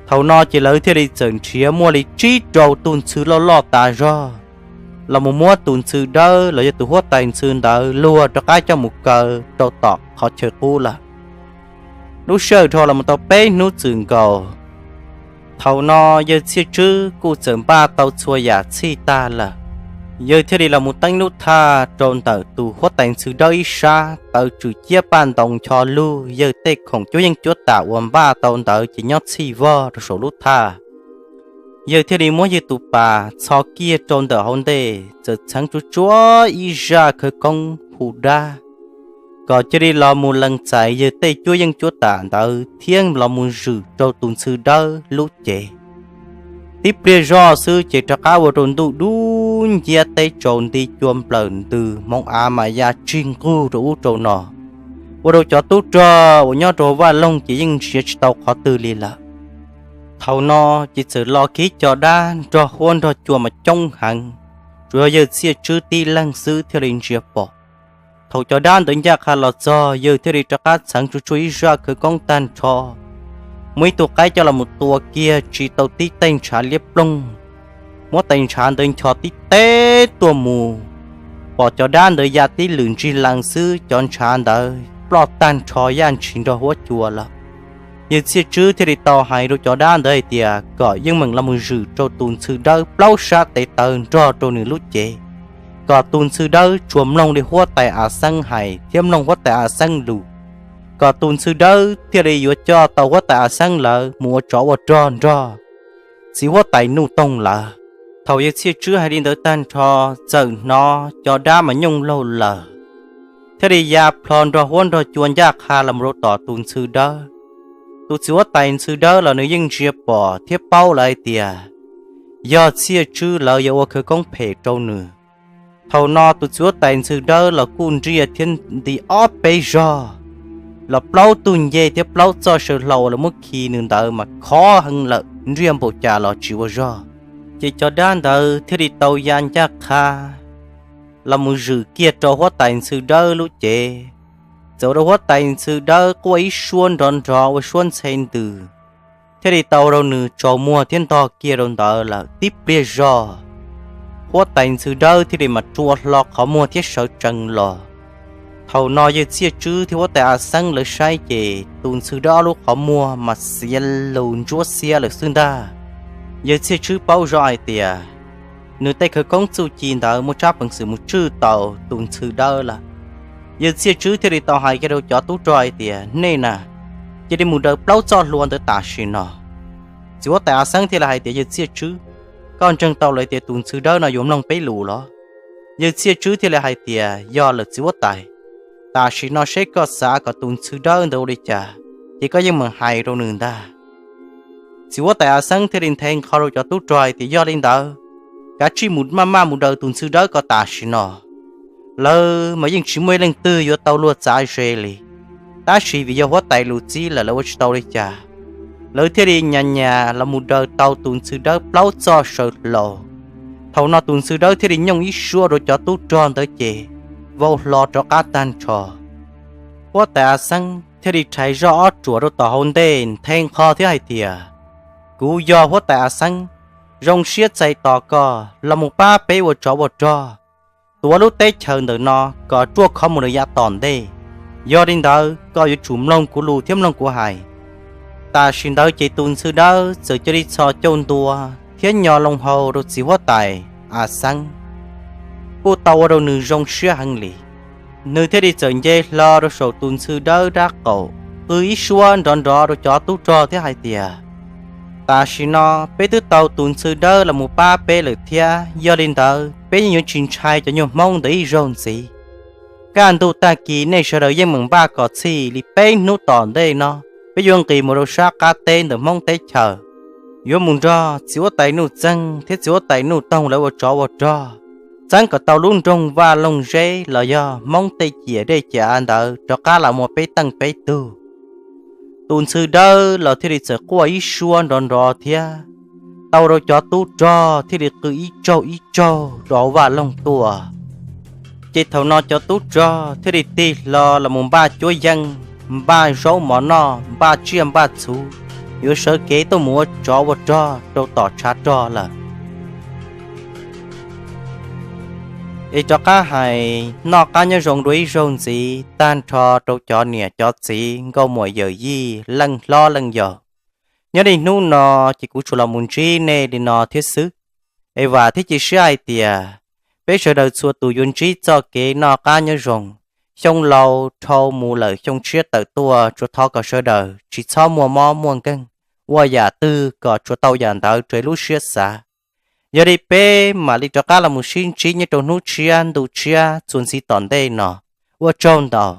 Thaum no ces lawv thiaj li txawm nrhiav muaj li tsib rau tus ntxhw loj loj tas zog los mus muab tus ntxhw dawb los yog tus huab tais ntxhw ntawd luag rov qab coj mus kaw rau tom qhov chaw qub lawm. Lub sij hawm dhau los mus tau peb hnub txwm nkaus, thaum no yawg Txhiaj Tswb kuj txawm npaj tau txhua yam txhij tag lawm. Yawg thiaj li los mus teeb lub thaj rau ntawm tus huab tais ntxhw dawb ib sab, taws tswm ciab paj ntoos ncho lug, yawg tej khoom cuab yeej cuab tam uas npaj tau ntawd ces nyob txhij vog rau saum lub thaj. Yawg thiaj li muab yawg tus pas txhos kiag rau ntawm hauv ntej, txawm txheev tsuag tsuag ib zaj khawv koob hu dab kom cia li los mus lees txais yawg tej cuab yeej cuab tam ntawd thiab los mus zwm rau tus ntxhw dawb lub cev. Tib pliag zog xwb ces rov qab ua rau ntuj dub nciab teb tsaus nti cua nplawm ntws, hmoov av mas ya tsig nqug rau ub rau no, ua rau cov tub rog uas nyob rau vaj loog ces yeej ntsia tsis tau qhov twg li lawm. Thaum no ces txawm los kiag cov dab nrog huab nrog cua mas coob heev, tsuas yog yawg Txhiaj Tswb tib leeg xwb thiaj li ntsia pom. Thaum cov dab ntawd ncaj qha los txog, yawg thiaj li rov qab txheev tsuag tsuag ib zaj khawv koob tag nrho, muab ib tug qaib coj los mus tua kiag tsis tau tib tej ntshav liab ploog, muab tais ntshav ntawd ncho tib teb tuaj mus, pom cov dab ntawd ya tib lwm ntsig lees xwb, cov ntshav ntawd ploj tag nrho yaj ntshis nrog huab cua lawm. Yawg Txhiaj Tswb thiaj li tau hais rau cov dab ntawd hais tias kom yeej meem los mus zwm rau tus ntxhw dawb plaub sab tes taw nrog rau nws lub cev, kom tus ntxhw dawb tsuas mloog li huab tais A Xeeb hais thiab mloog huab tais A Xeeb lus, kom tus ntxhw dawb thiaj li yuav coj tau huab tais A Xeeb lawv mus ua tsov ua rog nrog txiv huab tais Nuj Toog lawv. Thaum yawg Txhiaj Tswb hais li ntawd tag nrho, txawm hnov cov dab mas nyooj laug lawm, thiaj li ya plho nrog huab nrog cua ncaj qha los rau tom tus ntxhw dawb. Tus txiv huab tais ntxhw dawb los nws yeej ntsia pom thiab paub lawm hais tias yog Txhiaj Tswb lawv yuav ua khawv koob phem rau nws. Thaum no tus txiv huab tais ntxhw dawb los kuj nriaj thiab nti ob peb zog, los plaub tug ncej thiab plaub txoj saw hlau uas lawv muab khi nws ntawd mas khov heev lawm, nriaj npaum cas los tsis ua zog. Ces cov dab ntawd thiaj li tau ya ncaj qha los mus zwm kiag rau huab tais ntxhw dawb lub cev. Txawm ua rau huab tais ntxhw dawb quaj ib suab nrov nrov ua suab ntxhe ntws, thiaj li tau rau nws tsaus muag thiab ntog kiag rau ntawd lawm. Tib pliag zog, huab tais ntxhw dawb thiaj li mas rua hlo qhov muag thiab sawv tsees los. Thaum no yawg Txhiaj Tswb thiab huab tais A Xeeb lawv saib ces tus ntxhw dawb ob lub qhov muag mas xiav lus ntsuab xiab lawm xwb ntag. Yawg Txhiaj Tswb paub zoj hais tias nws tej khawv koob txuj ci ntawd muaj tsab peev xwm mus tswj tau tus ntxhw dawb lawm. Yawg Txhiaj Tswb thiaj li tau hais kiag rau cov tub rog hais tias, nej na, cia li mus daws plaub txoj hlua ntawd tam sim no. Txiv huab tais A Xeeb thiaj li hais tias, yawg Txhiaj Tswb, koj ntseeg tau lawm tias tus ntxhw dawb no yuav mloog peb lus los? Yawg Txhiaj Tswb thiaj li hais tias, yog lawm txiv huab tais, tam sim no seb koj xav kom tus ntxhw dawb ntawd ua li cas, ces koj yeej meem hais rau nws ntag. Txiv huab tais A Xeeb thiaj li nthe nqho rau cov tub rog hais tias, yog li ntawd, kav tsij mus maj maj mus daws tus ntxhw dawb ko tam sim no. Lawv mas yeej tsis muaj ib leej twg yuav tau luag txav ze li, tab sis vim yog huab tais lus txib lawm lawv ua tsis tau li cas. Lawv thiaj li nyas nyas los mus daws tau tus ntxhw dawb plaub txoj saw hlau. Thaum no tus ntxhw dawb thiaj li nyooj ib suab rau cov tub rog ntawd ces vau hlo rov qab tag nrho. Huab tais A Xeeb thiaj li rhais zoj ob ruam rau tom hauv ntej nthe nqho thiab hais tias, kuv yog huab tais A Xeeb, zoo siab txais tos koj los mus pab peb ua tsov ua rog, tuav lub teb chaws ntawm no kom ruaj khov mus lawm yav tom ntej. Yog li ntawd koj yuav tsum mloog kuv lus thiab mloog kuv hais. Tam sim ntawd ces tus ntxhw dawb txawm cia li txhos caug ntua thiab nyo loo hau rau txiv huab tais A Xeeb, kuj tau ua rau nws zoo siab heev li. Nws thiaj li txawm nce hlo rau saum tus ntxhw dawb dab qaum, qw ib suab nrov nrov rau cov tub rog thiab hais tias, tam sim no peb twb tau tus ntxhw dawb los mus pab peb lawm thiab, yog li ntawd peb yeej yuav tsis ntshai cov nyuag hmoob ntawd ib zaug ntxiv. Kaj ntug tag kis nej sawv daws yeej meem npaj kom txhij li peb hnub tom ntej no, peb yuav nqis mus rau sab qab teb ntawm hmoob teb chaws, yuav mus nrog txiv huab tais Nuj Txeeg thiab txiv huab tais Nuj Toog lawv ua tsov ua rog, txeeb kom tau lub nroog Vaj Loog Zeb los yog hmoob tej ciam dej ciam av ntawd rov qab los muaj peb teej peb tug. Tus ntxhw dawb los thiaj li txawm quaj ib suab nrov nrov thiab, tau rau cov tub rog thiaj li qw ib tsaug ib tsaug rau hauv vaj loog tuaj. Ces thaum no cov tub rog thiaj li tig hlo los mus npaj cuab yeej, npaj zaub mov noj, npaj tsiaj npaj txhuv, yuav sawv kev tuaj mus ua tsov ua rog rau tom tshav rog lawm. Es rov qab hais noj qab nyob zoo dua ib zaug ntxiv tag nrho rau cov niam cov txiv nkauj muam yawm yij leej hlob leej yau. Nyob li hnub no ces kuv tsuas los mus ntsib nej li no thiab xwb. Es vam thiab cia siab hais tias peb sawv daws txhua tus yuav ntsib txoj kev noj qab nyob zoo. Xyoo laus dhau mus lawm xyoo tshiab tawm tuaj, tsuas thov kom sawv daws tsis txhob muaj mob muaj nkeeg, ua yam twg kom tsuas tau yam ntawd raws lub siab xav. Yog li peb mam li rov qab los mus sib ntsib nyob rau hnub tshiab ntu tshiab txuas ntxiv tom ntej no. Ua tsaug ntau.